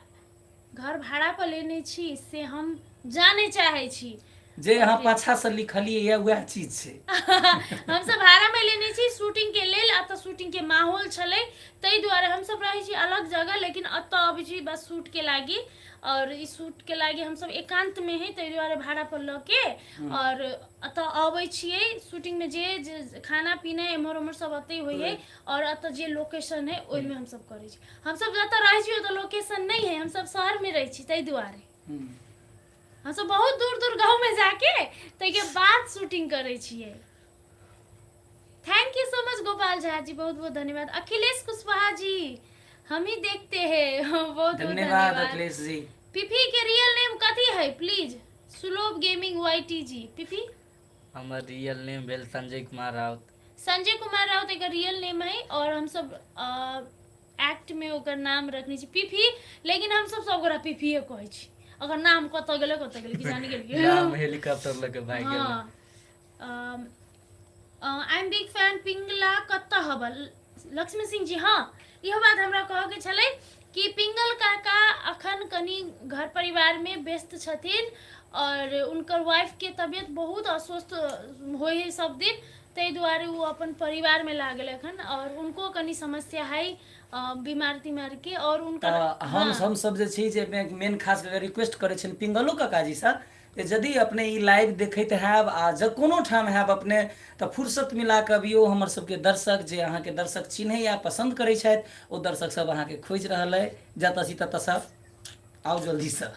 घर भाड़ा पर लेने छी, से हम जाने चाहै छी। जे अहाँ पाछा से लिखलियै या वएह चीज छै। हमसब भाड़ा में लेने छी शूटिंग के लेल, एतऽ शूटिंग के माहौल छलै ताहि दुआरे हमसब रहै छी अलग जगह, लेकिन एतऽ अबै छी बस शूट के लागी, और ई शूट के लागी हमसब एकांत में है ताहि दुआरे भाड़ा पर लऽ के और एतऽ अबै छियै शूटिंग में, जे जे खाना पीना एम्हर ओम्हर सब एतै होइ है और एतऽ जे लोकेशन है ओहिमे हमसब करै छी। हमसब जतऽ रहै छी ओतऽ लोकेशन नहि है, हमसब शहर में रहै छी ताहि दुआरे हमसब बहुत दूर दूर गाँव में जाके ताहिके बाद शूटिंग करै छियै। Thank you so much Gopal Jha ji, बहुत बहुत धन्यवाद। अखिलेश कुशवाहा जी हम ही देखते हैं, बहुत बहुत धन्यवाद धन्यवाद। अखिलेश जी। पीपी के रियल नेम कथी है please? Sulabh gaming Y T G. PP हमर रियल नेम भेल संजय कुमार राउत। संजय कुमार राउत एकर रियल नेम है और हम सब एक्ट में ओकर नाम रखने छी पीपी, लेकिन हम सब सब गोरा पीपीए कहै छी। अगर नाम कतऽ गेलै कतऽ गेलै कि जानि गेलियै, नाम हेलीकॉप्टर लऽ के भागि गेलै। हाँ, I am big fan. Pingala कतऽ हबल? लक्ष्मी सिंह जी, हाँ इहो बात हमरा कहऽके छलै कि पिंगल काका अखन कनि घर परिवारमे व्यस्त छथिन आओर हुनकर वाइफके तबियत बहुत अस्वस्थ होइ हइ सब दिन, ताहि दुआरे ओ अपन परिवारमे लागल एखन आओर उनको कनि समस्या हइ बीमार तीमारके आओर हुनकर। तऽ हम हमसब जे छी जे मेन खास कऽ रिक्वेस्ट करै छियनि पिंगलो काकाजीसँ जे यदि अपने ई लाइव देखैत हैब आ जँ कोनो ठाम हैब अपने, तऽ फुर्सत मिला कऽ अबियौ। हमर सबके दर्शक जे अहाँके दर्शक चिन्हैया पसन्द करै छथि, ओ दर्शक सब अहाँके खोजि रहल अइ। जतऽ छी ततऽ सब आउ जल्दीसँ।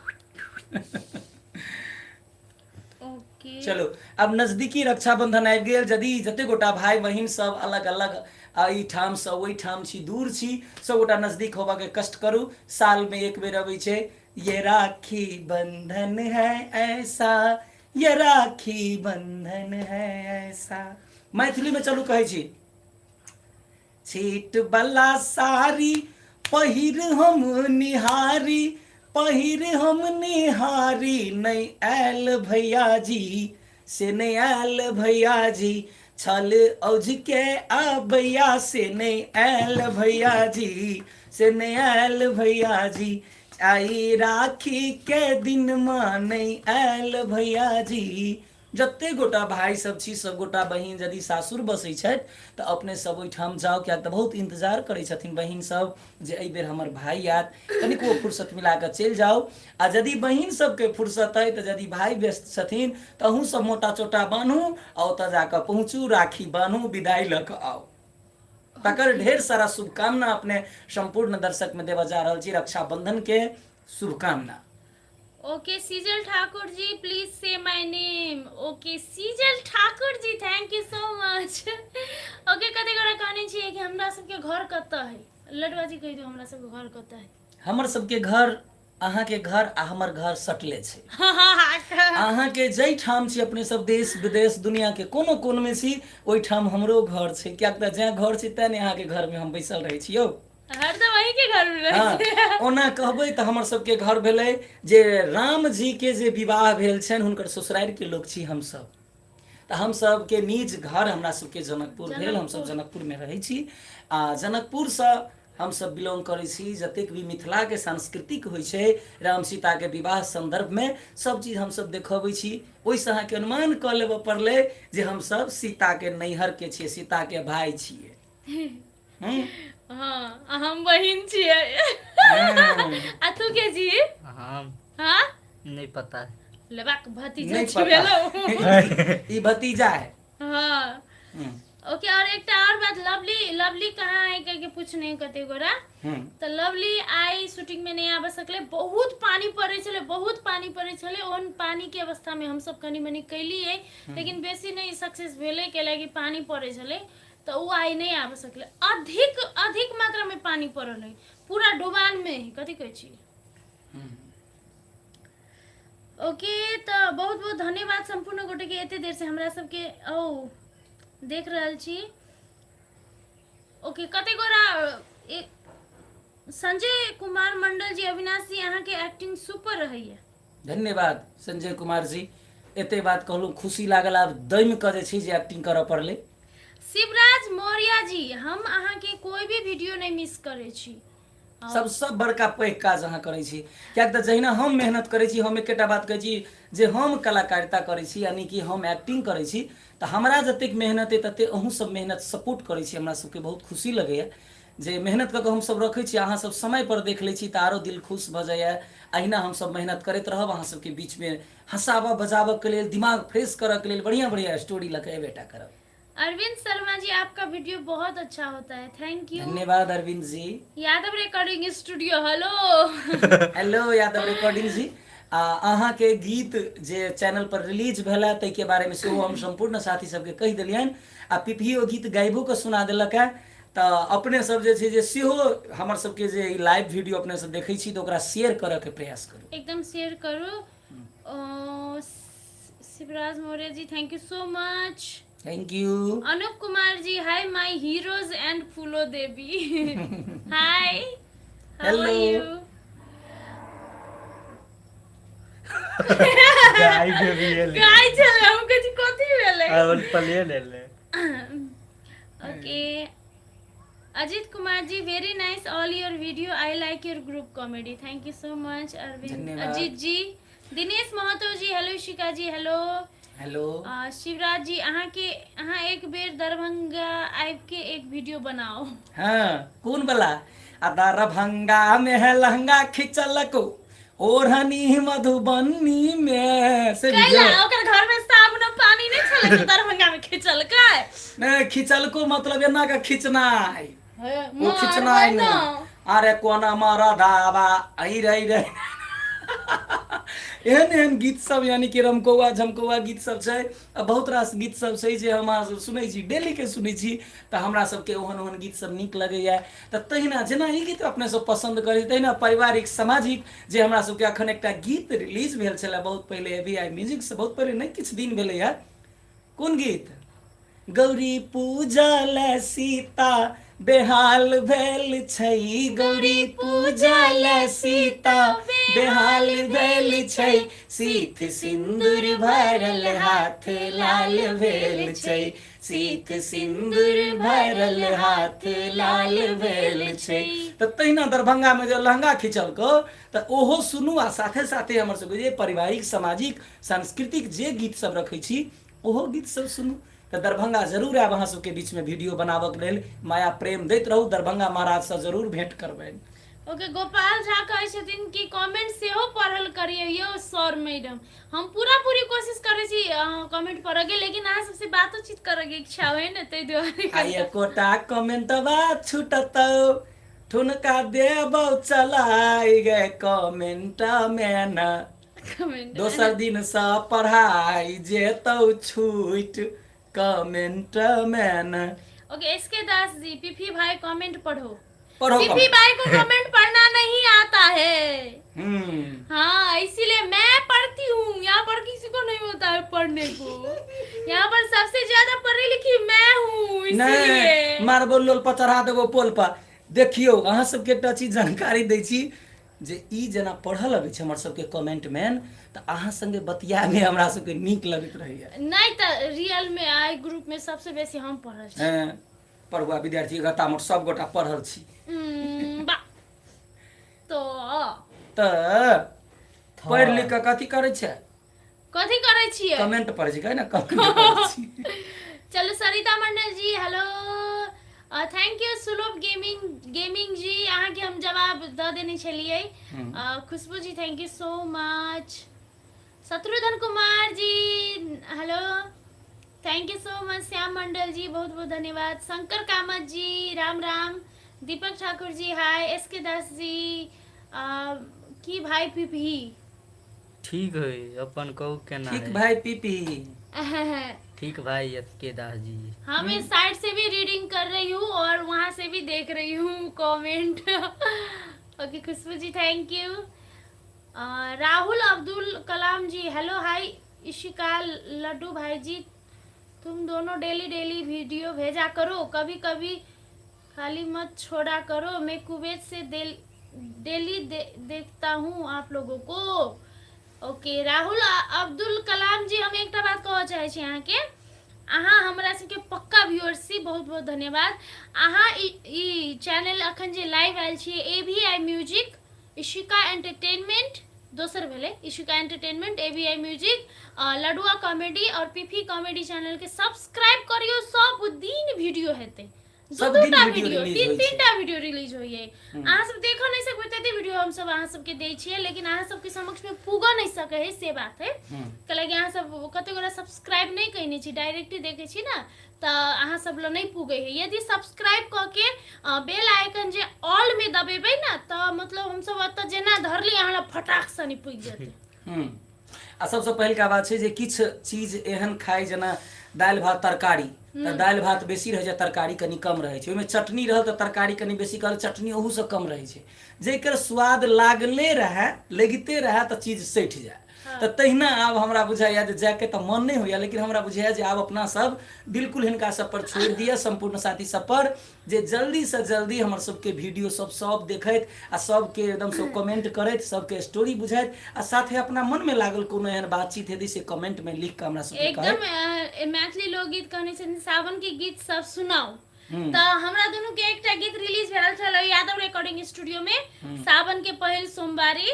ओके, चलू, आब नजदीकी रक्षाबंधन आबि गेल। यदि जते गोटा भाई बहिन सब अलग अलग एहिठामसँ ओहिठाम छी, दूर छी, सब गोटा नजदीक होबऽके कष्ट करू। सालमे एक बेर अबै छै। ये राखी बंधन है ऐसा, ये राखी बंधन है ऐसा। मैथिलीमे चलू कहै छी। छीट वाला साड़ी पहिर हम निहारी, पहिर हम निहारी, नहि आयल भैया जी से नहि आयल भैया जी, छल औझके आबैया से नहि आयल भैया जी से नहि आयल भैया जी, आई राखी के दिन माँ नहि आयल भैया जी। जते गोटा भाइ सब छी, सब गोटा बहिन यदि सासुर बसै छथि तऽ अपने सब ओहिठाम जाउ, किएक तऽ बहुत इन्तजार करै छथिन बहिन सब जे एहि बेर हमर भाइ आयत। कनिको फुर्सत मिला कऽ चलि जाउ। आ यदि बहिन सबके फुर्सत अइ तऽ यदि भाइ व्यस्त छथिन तऽ अहूँ सब मोटा चोटा बान्हू आ ओतऽ जाकऽ पहुँचू, राखी बान्हू, विदाई लऽ कऽ आउ। तकर ढेर सारा शुभकामना अपने सम्पूर्ण दर्शक में देबऽ जा रहल छी, रक्षाबंधन के शुभकामना। Okay Sijal Thakur ji, please say my name. Okay Sijal Thakur ji, thank you so much. Okay, कते गोरा कहने छियै कि हमरा सबके घर कतऽ है? लडुआ जी, कहि दियौ हमरा सबके घर कतऽ है। हमर सबके घर, अहाँके घर आ हमर घर सटले छै। अहाँके जाहि ठाम छी अपने सब, देश विदेश दुनिया के कोनो कोन में छी, ओहिठाम हमरो घर छै। किएक तऽ जै घर छै तैं ने अहाँके घर में हम बैसल रहै छी यौ। हरदम अहीं के घर में रहै छी। ओना कहबै तऽ हमर सबके घर भेलै जे राम जी के जे विवाह भेल छनि, हुनकर ससुरारि के लोक छी हमसब। तऽ हम सबके निज घर हमरा सबके जनकपुर भेल। हमसब जनकपुर में रहै छी आ जनकपुरसँ हमसब बिलोंग करै छी। जतेक भी मिथिलाके सांस्कृतिक होइ छै, राम सीताके विवाह सन्दर्भमे सब चीज हमसब देखबै छी। ओहिसँ अहाँके अनुमान कऽ लेबऽ पड़लै जे हमसब सीताके नैहरके छियै, सीताके भाय छियै। हाँ, आ हम बहिन छियै। आ तू के छी? हम? हाँ, नहीं पता। लेबाक भतीजा नहीं छी। पता। भेलौ। ई भतीजा है। हाँ। ओके, और एकटा और बात, लवली, लवली कहाँ है कह के पूछने कते गोरा। तऽ लवली आइ शूटिंग में नहीं आबि सकलै। बहुत पानी पड़ै छलै, बहुत पानी पड़ै छलै। ओहन पानी के अवस्था में हमसब कनि मनि कैलियै, लेकिन बेसी नहि सक्सेस भेलै, कैलाकि पानी पड़ै छलै। तऽ ओ आइ नहि आबि सकलै। अधिक अधिक मात्रा में पानी पड़ल है, पूरा डुबान में है। कथी कहै छी? ओके, तऽ बहुत बहुत धन्यवाद सम्पूर्ण गोटे के, एते देर से हमरा सबके ओ देख रहल छी। ओके, कते गोरा संजय कुमार मंडल जी, अविनाश जी, अहाँके एक्टिंग सुपर रहैया। धन्यवाद संजय कुमार जी, एते बात कहलहुँ खुशी लागल। आब दमि कऽ जे छै जे एक्टिंग करऽ पड़लै। शिवराज मौर्य जी, हम अहाँके कोई भी वीडियो नहीं मिस करै छी। सबसँ बड़का पैघ काज अहाँ करै छी, किएक तऽ जहिना हम मेहनत करै छी, हम एकेटा बात कहै छी जे हम कलाकारिता करै छी, यानी कि हम एक्टिंग करै छी, तऽ हमरा जतेक मेहनत अइ ततेक अहूँ सब मेहनत सपोर्ट करै छी। हमरा सबके बहुत खुशी लगैए जे मेहनत कऽ कऽ हमसब रखै छी, अहाँ सब समयपर देख लै छी तऽ आरो दिल खुश भऽ जाइए। अहिना हमसब मेहनत करैत रहब, अहाँ सबके बीचमे हँसाबऽ बजाबऽके लेल, दिमाग फ्रेश करऽके लेल बढ़िआँ बढ़िआँ स्टोरी लऽ कऽ एबेटा करब। अरविंद शर्मा जी, आपका वीडियो बहुत अच्छा होता है, thank you. धन्यवाद Arvind ji. Yadav recording studio, hello. Hello Yadav recording ji. आ अहाँके गीत जे चैनल पर रिलीज भेला ताहिके बारेमे सेहो हम सम्पूर्ण साथी सबके कहि देलियनि आ पिपहियो गीत गाइबो कऽ सुना देलक है। तऽ अपने सब जे छै जे सेहो हमर सबके जे ई लाइव वीडियो अपने सब देखै छी तऽ ओकरा शेयर करऽके प्रयास करू। एकदम शेयर करू। Shivraj Maurya ji, thank you so much. Thank you. Anup Kumar ji, hi my heroes and Phulo Devi, hi, how are hello. You? गाय बेबी एलै। गाय छलै, हम कहै छी कथी भेलै। और पले ले ले। Okay, Ajit Kumar ji very nice all your video I like your group comedy thank you so much Arvind धन्यवाद। Ajit ji Dinesh Mahato ji hello Shikha ji hello hello Shivraj ji अहाँ के अहाँ एक बेर दरभंगा आबि के एक वीडियो बनाओ हाँ कोन वाला आ दरभंगा में है लहंगा खिंचलको ओढ़नी मधुबनी में से कैला वीडियो ओकर घर में साबुन आ पानी नहीं छलै तऽ दरभंगा में खिंचलकै नहीं खिंचलको मतलब एना का खिंचनाइ ओ मारबै खिचनाइ न। नहि अरे कोना मरदाबा ऐ रे रे एहन एहन गीत सब यानी कि रमकौआ झमकौआ गीत सब छै आ बहुत रास गीत सब छै जे हम अहाँ सब सुनै छी डेली के सुनै छी तऽ हमरा सबके ओहन ओहन गीत सब नीक लगैया तऽ तहिना जेना ई गीत अपने सब पसन्द करै छी तहिना पारिवारिक सामाजिक जे हमरा सबके अखन एकटा गीत रिलीज भेल छलै बहुत पहिले ए वी I music से बहुत पहिले नहि किछु दिन भेलैया कोन गीत गौरी पूजा ले सीता बेहाल भेल छै गौरी पूजा ले सीता बेहाल भेल छै सीत सिन्दूर भरल हाथ लाल भेल छै सीत सिन्दूर भरल हाथ लाल भेल छै तऽ तहिना दरभंगामे जे लहंगा खिचलको तऽ ओहो सुनू आ साथे साथे हमर सबके जे पारिवारिक सामाजिक सांस्कृतिक जे गीत सब रखै छी ओहो गीत सब सुनू तऽ दरभंगा जरूर आयब अहाँ सबके बीचमे वीडियो बनाबऽके लेल माया प्रेम दैत रहू दरभंगा महाराजसँ जरूर भेंट करबनि ओके गोपाल झा कहै छथिन कि कमेंट सेहो पढ़ल करियौ यौ सर मैडम हम पूरा पूरी कोशिश करै छी कमेंट पढ़ऽके लेकिन अहाँ सबसे बातोचीत करऽके इच्छा होइ ने ताहि दुआरे आ एकोटा कमेंटबा छुटतौ ठुनका देबौ चलाई गे कमेंट मे न कमेंट दोसर दिनसँ पढ़ाइ जेतौ छूटि कमेंट मे न ओके एस के दास जी पीपी भाई कमेंट पढ़ो पढ़ो पीपी comment। भाई को कमेंट पढ़ना नहीं आता है हम्म हाँ इसीलिए मैं पढ़ती हूँ यहाँ पर किसी को नहीं होता है पढ़ने को यहाँ पर सबसे ज्यादा पढ़ी लिखी मैं हूँ इसीलिए नहि मारबो लोल पर चढ़ा देबो पोल पर देखियौ अहाँ सबके एकटा चीज जानकारी दै छी जे ई जेना पढ़ल अबै छै हमर सबके कमेंट मैन तऽ अहाँ संगे बतियामे हमरा सबके नीक लगैत रहैया नहीं तो रियल में आई ग्रुप में सबसे बेसी हम पढ़ल छी हैं पढ़ुआ विद्यार्थी गता मोट सब गोटा पढ़ल छी बा तो तऽ पढ़ि लिख कऽ कथी करै छै कथी करै छियै कमेंट पढ़ै छी कहै ने कमेंट पढ़ै छी चलू Sarita Mandal ji hello thank you Sulabh gaming gaming ji अहाँके हम जवाब दऽ देने छलियै Khushboo ji thank you so much Shatrughan Kumar ji hello thank you so much Shyam Mandal ji बहुत बहुत धन्यवाद शंकर कामत जी राम राम दीपक ठाकुर जी हाय एस के दास जी की भाई पिपही ठीक है अपन कहू केना ठीक है भाई पीपी ठीक भाई एस के दास जी हाँ मैं साइड से भी रीडिंग कर रही हूँ और वहाँ से भी देख रही हूँ comment okay Khushboo ji thank you Rahul Abdul Kalam ji hello hi Ishika Laddu भाई जी तुम दोनों डेली डेली वीडियो भेजा करो कभी कभी खाली मत छोड़ा करो मैं कुवैत से डेली देखता हूँ आप लोगों को ओके राहुल अब्दुल कलाम जी हम एकटा बात कहऽ चाहै छी अहाँके अहाँ हमरा सबके पक्का व्यूअर्स छी बहुत बहुत धन्यवाद अहाँ ई चैनल अखन जे लाइव आयल छियै A V I music Ishika entertainment दोसर भेलै Ishika entertainment A V I music Ladua comedy और पीफी कॉमेडी चैनल के सब्सक्राइब करियो सब दिन वीडियो हेतै दू सब दू दिन टा वीडियो वीडियो रिलीज तीन होइ तीन छै। टा वीडियो रिलीज होइए अहाँ सब देखऽ नहि सकबै तते वीडियो हम सब अहाँ सबके दै छियै लेकिन अहाँ सबके समक्ष में पुगऽ नहि सकै है से बात है कैलाकि अहाँ सब कते गोटा सब्सक्राइब नहि कयने छी डायरेक्टे देखै छी ने तऽ अहाँ सब लग नहि पुगै है यदि सब्सक्राइब कऽ के बेल आइकन जे ऑल में दबेबै ने तऽ मतलब हमसब ओतऽ जेना धरली अहाँ लग फटाक सनी पुगि जेतै आ सबसँ पहिलका बात छै जे किछु चीज एहन खाइ जेना दालि भात तरकारी तऽ दालि भात बेसी रहै छै तरकारी कनि कम रहै छै ओहिमे चटनी रहल तऽ तरकारी कनि बेसी कहल चटनी ओहूसँ कम रहै छै जाहिकर स्वाद लागले रहए लगिते रहए तऽ चीज सठि जाए तऽ तहिना आब हमरा बुझाइए जे जायके तऽ मन नहि होइए लेकिन हमरा बुझाइए जे आब अपना सब बिल्कुल हिनका सब पर छोड़ि दिअ सम्पूर्ण साथी सब पर जे जल्दीसँ जल्दी हमर सबके वीडियो सब सब देखैत आ सबके एकदमसँ कमेंट करैत सबके स्टोरी बुझैत आ साथे अपना मनमे लागल कोनो एहन बातचीत हेतै से कमेंटमे लिख कऽ हमरा सबके एकदम कहैत मैथिली लोकगीत कहने छथिन सावन के गीत सब सुनाउ तऽ हमरा दुनू के एकटा गीत रिलीज भेल छल यादव रिकॉर्डिंग स्टूडियो में, सावन के पहिल सोमवारी।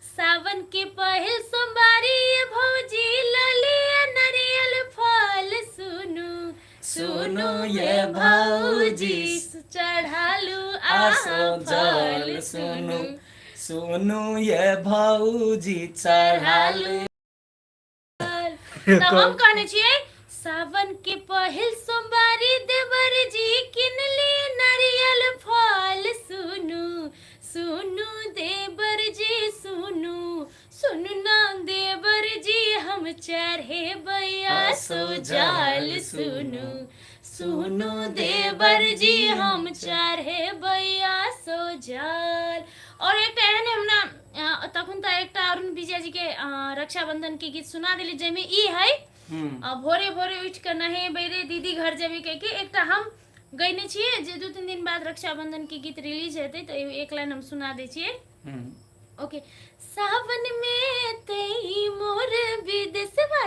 सावन के पहिल सोमवारी ये भौजी ललिया नारियल फल, सुनू सुनू ये भौजी, चढ़ालू आसो आहा जल, फल, सुनू सुनू ये भौजी चढ़ालू। तऽ हम कहने छियै सावन के पहिल सोमवारी देवर जी किनले नारियल फल, सुनू सुनू देवर जी, सुनू सुनू ना देवर जी, हम चढ़ेबै आसो जल, सुनू सुनू देवर जी, हम चढ़ेबै आसो जल। और एकटा एहन हमरा तखन तऽ एकटा अरुण विजय जी के रक्षाबंधन के गीत सुना देली, जाहिमे ई है भोरे भोरे उठि कऽ नहेबै रे दीदी घर जेबै कहि के एकटा हम गयने छियै जे 2-3 दिन बाद रक्षाबंधन के गीत रिलीज हेतै, तऽ एक लाइन हम सुना दै छियै। ओके। सावन में तई मोर विदेशवा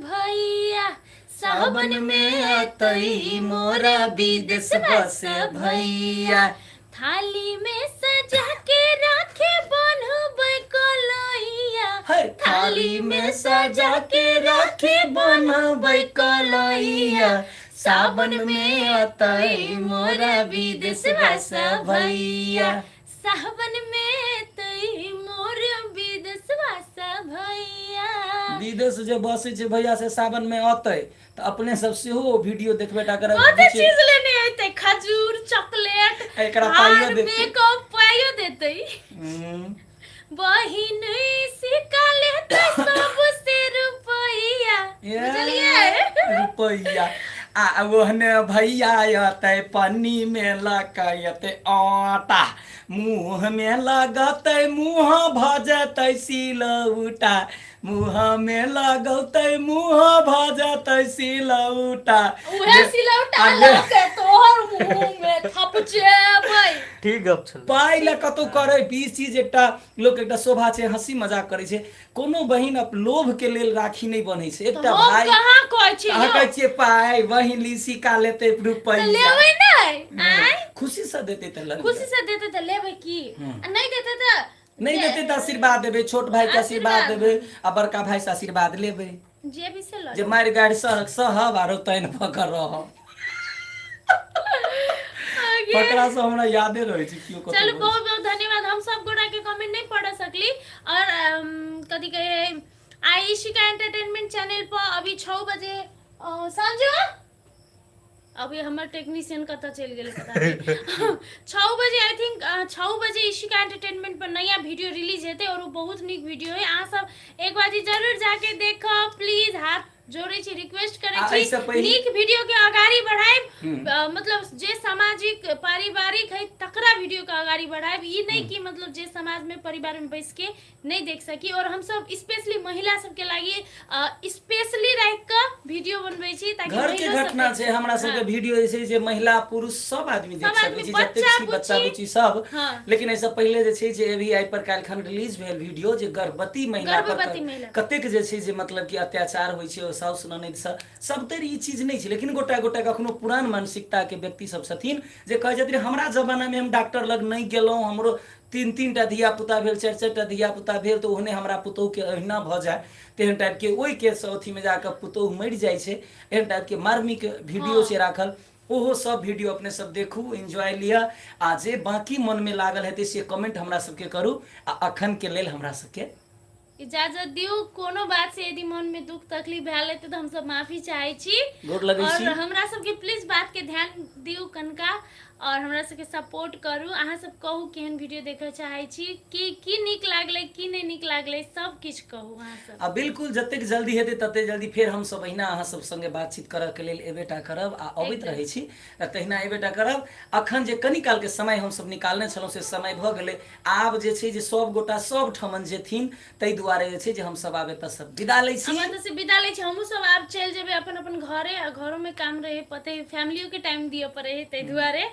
भैया, सावन में अतई मोरा विदेश बस भैया, थाली में सजा के राखे बनबै कलैया, है थाली में सजा के राखी बनबै कलैया, सावन में अतई मोरा विदेश बस भैया, सावन में तई मोर विदेशवा भैया। विदेश जे बसै छै भैया से सावन में अतै तऽ अपने सब सेहो वीडियो देखबे टा करब। कते चीज लेने अयतै, खजूर, चॉकलेट, एकरा पाइयो हार, देतै। मेकअप, पाइयो देतै। बहिन सिक्का लेतै सबसे रुपैया, बुझलियै? रुपैया आ ओहने भैया अतै पन्नी में लकयतै आटा, मुँह में लगतै मुँह भऽ जेतै सिलौटा, मुँह में लगौतै मुँह भऽ जेतै सिलौटा। उहे सिलौटा आ ले- लऽ के तोहर मुँह में थपचेबै। ठीक गप छल। पाइ लए कतौ करै ई चीज एकटा लोक एकटा शोभा छै, हंसी मजाक करै छै। कोनो बहिन अप लोभ के लेल राखी नहि बन्है छै। एकटा हम भाई कहाँ कहै छी अहाँ यौ? कहै छियै पाइ बहिन ली सिक्का लेतै तऽ रुपैआ लेबै नहि आँय? खुशी से देतै तऽ लऽ लिअ। खुशी से देतै तऽ लेबै की, आ नहि देतै तऽ नहि देतै तऽ आशीर्वाद देबै, छोट भाई के आशीर्वाद आशीर्वाद। देबै आ बड़का भाई से आशीर्वाद लेबै। जे भी से लऽ जे मारि गारि सहक सहब आरो तैन पकड़ रहब। आगे। फकरा सब हमरा यादे रहै छै केओ कतौ चलू, बोलै। बहुत बहुत धन्यवाद। हम सब गोटा के कमेंट नहीं पढ़ सकली और कथी कहे आई इशिका एंटरटेनमेंट चैनल पर अभी 6 बजे सांझो, अभी हमर टेक्नीशियन कतऽ चलि गेलै पता नहि, 6 बजे I think 6 बजे इशिका एंटरटेनमेंट पर नया वीडियो रिलीज हेतै और ओ बहुत नीक वीडियो है। अहाँ सब एक बार जरूर जाके देखब प्लीज, हाथ जोड़ै छी, रिक्वेस्ट करै आ छी। एहिसँ पहिले- नीक वीडियो के अगाड़ी बढ़ाइब, मतलब जे सामाजिक पारिवारिक है तकरा वीडियो के अगाड़ी बढ़ाइब, ई नहि कि मतलब जे समाज में परिवार में बैस के नहि देख सकी। और हम सब स्पेशली महिला सबके लागि स्पेशली राखि कऽ वीडियो बनबै छी ताकि घर के महिलो सब घटना देख छै। हमरा सबके वीडियो जे छै जे महिला पुरुष सब आदमी देख सब सकै आदमी, छी, जतेक बच्चा, छी बच्चा बुच्ची। बुच्ची सब। लेकिन एहिसँ पहिले जे छै जे अभी आइ पर काल्हिखन रिलीज भेल वीडियो जे गर्भवती महिला पर गर्भवती महिला। कतेक जे छै जे मतलब कि अत्याचार होइ छै साउस ननैद सँ सबतरि, ई चीज नहि छै। लेकिन गोटा गोटा कखनो पुरान मानसिकताके व्यक्ति सब छथिन जे कहै छथिन हमरा जमानामे हम डॉक्टर लग नहि गेलहुँ, हमरो 3-3 टा धियापुता भेल, 4-4 टा धियापुता भेल, तऽ ओहने हमरा पुतोहुके अहिना भऽ जाय तेहन टाइपके, ओहिके अथीमे जाकऽ पुतोहु मरि जाइ छै, एहन टाइपके मार्मिक वीडियो छै राखल। ओहो सब वीडियो अपने सब देखू, एन्जॉय लिअ आ जे बाँकी मनमे लागल हेतै से कमेंट हमरा सबके करू। आ अखनके लेल हमरा सबके इजाजत दियौ। कोनो बात से यदि मन में दुख तकलीफ भेल हेतै तऽ हमसब माफी चाहै छी। गोर लगै और छी। हमरा सबके प्लीज बात के ध्यान दियौ कनका और हमरा सबके सपोर्ट करू। अहाँ सब कहू केहन वीडियो देखऽ चाहै छी, की की नीक लागलै, की नहि नीक लागलै, सब किछु कहू अहाँ सब। आ बिल्कुल जतेक जल्दी हेतै ततेक जल्दी फेर हमसब अहिना अहाँ सब संगे बातचीत करऽ के लेल एबे टा करब आ अबैत रहै छी आ तहिना एबे टा करब। अखन जे कनी कालके समय हमसब निकालने छलहुँ से समय भऽ गेलै। आब जे छै जे सब गोटा सब ठमन जेथिन, ताहि दुआरे जे छै जे हमसब आब एतऽसँ विदा लै छी। हम एतऽसँ विदा लै छी। हमहूँ सब आब चलि जेबै अपन अपन घरे आ घरोमे काम रहै, पते फैमिलियोके टाइम दिअ पड़ै है, ताहि दुआरे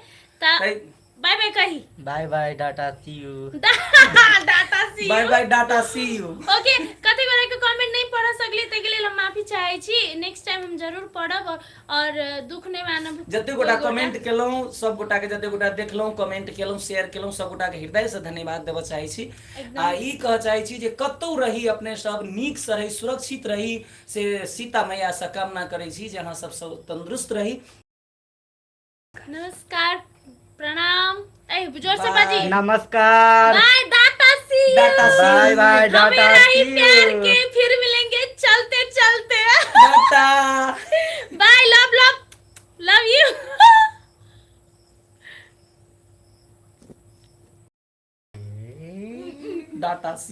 तऽ बाय बाय कही। Bye bye data see you. Data see. Bye bye data see you. Okay, कते गोटा के कमेंट नहीं पढ़ सकली ताहिके लेल हम माफी चाहै छी। नेक्स्ट टाइम हम जरूर पढ़ब और दुख नहि मानब। जते गोटा कमेंट केलहुँ सब गोटा के, जते गोटा देखलहुँ, कमेंट केलहुँ, शेयर केलहुँ, सब गोटा के हृदय से धन्यवाद देबऽ चाहै छी। आ ई कहऽ चाहै छी जे कतौ रही अपने सब नीक से रही, सुरक्षित रही, से सीता मैया से कामना करै छी जे अहाँ सब सब तंदुरुस्त रही। नमस्कार, प्रणाम। ए जोर से बाजी। नमस्कार, बाय, दाता सी you. दाता सी बाय बाय, हमें डाटा रही सी प्यार you. के फिर मिलेंगे चलते चलते। Tata, bye, love love love you. Data C.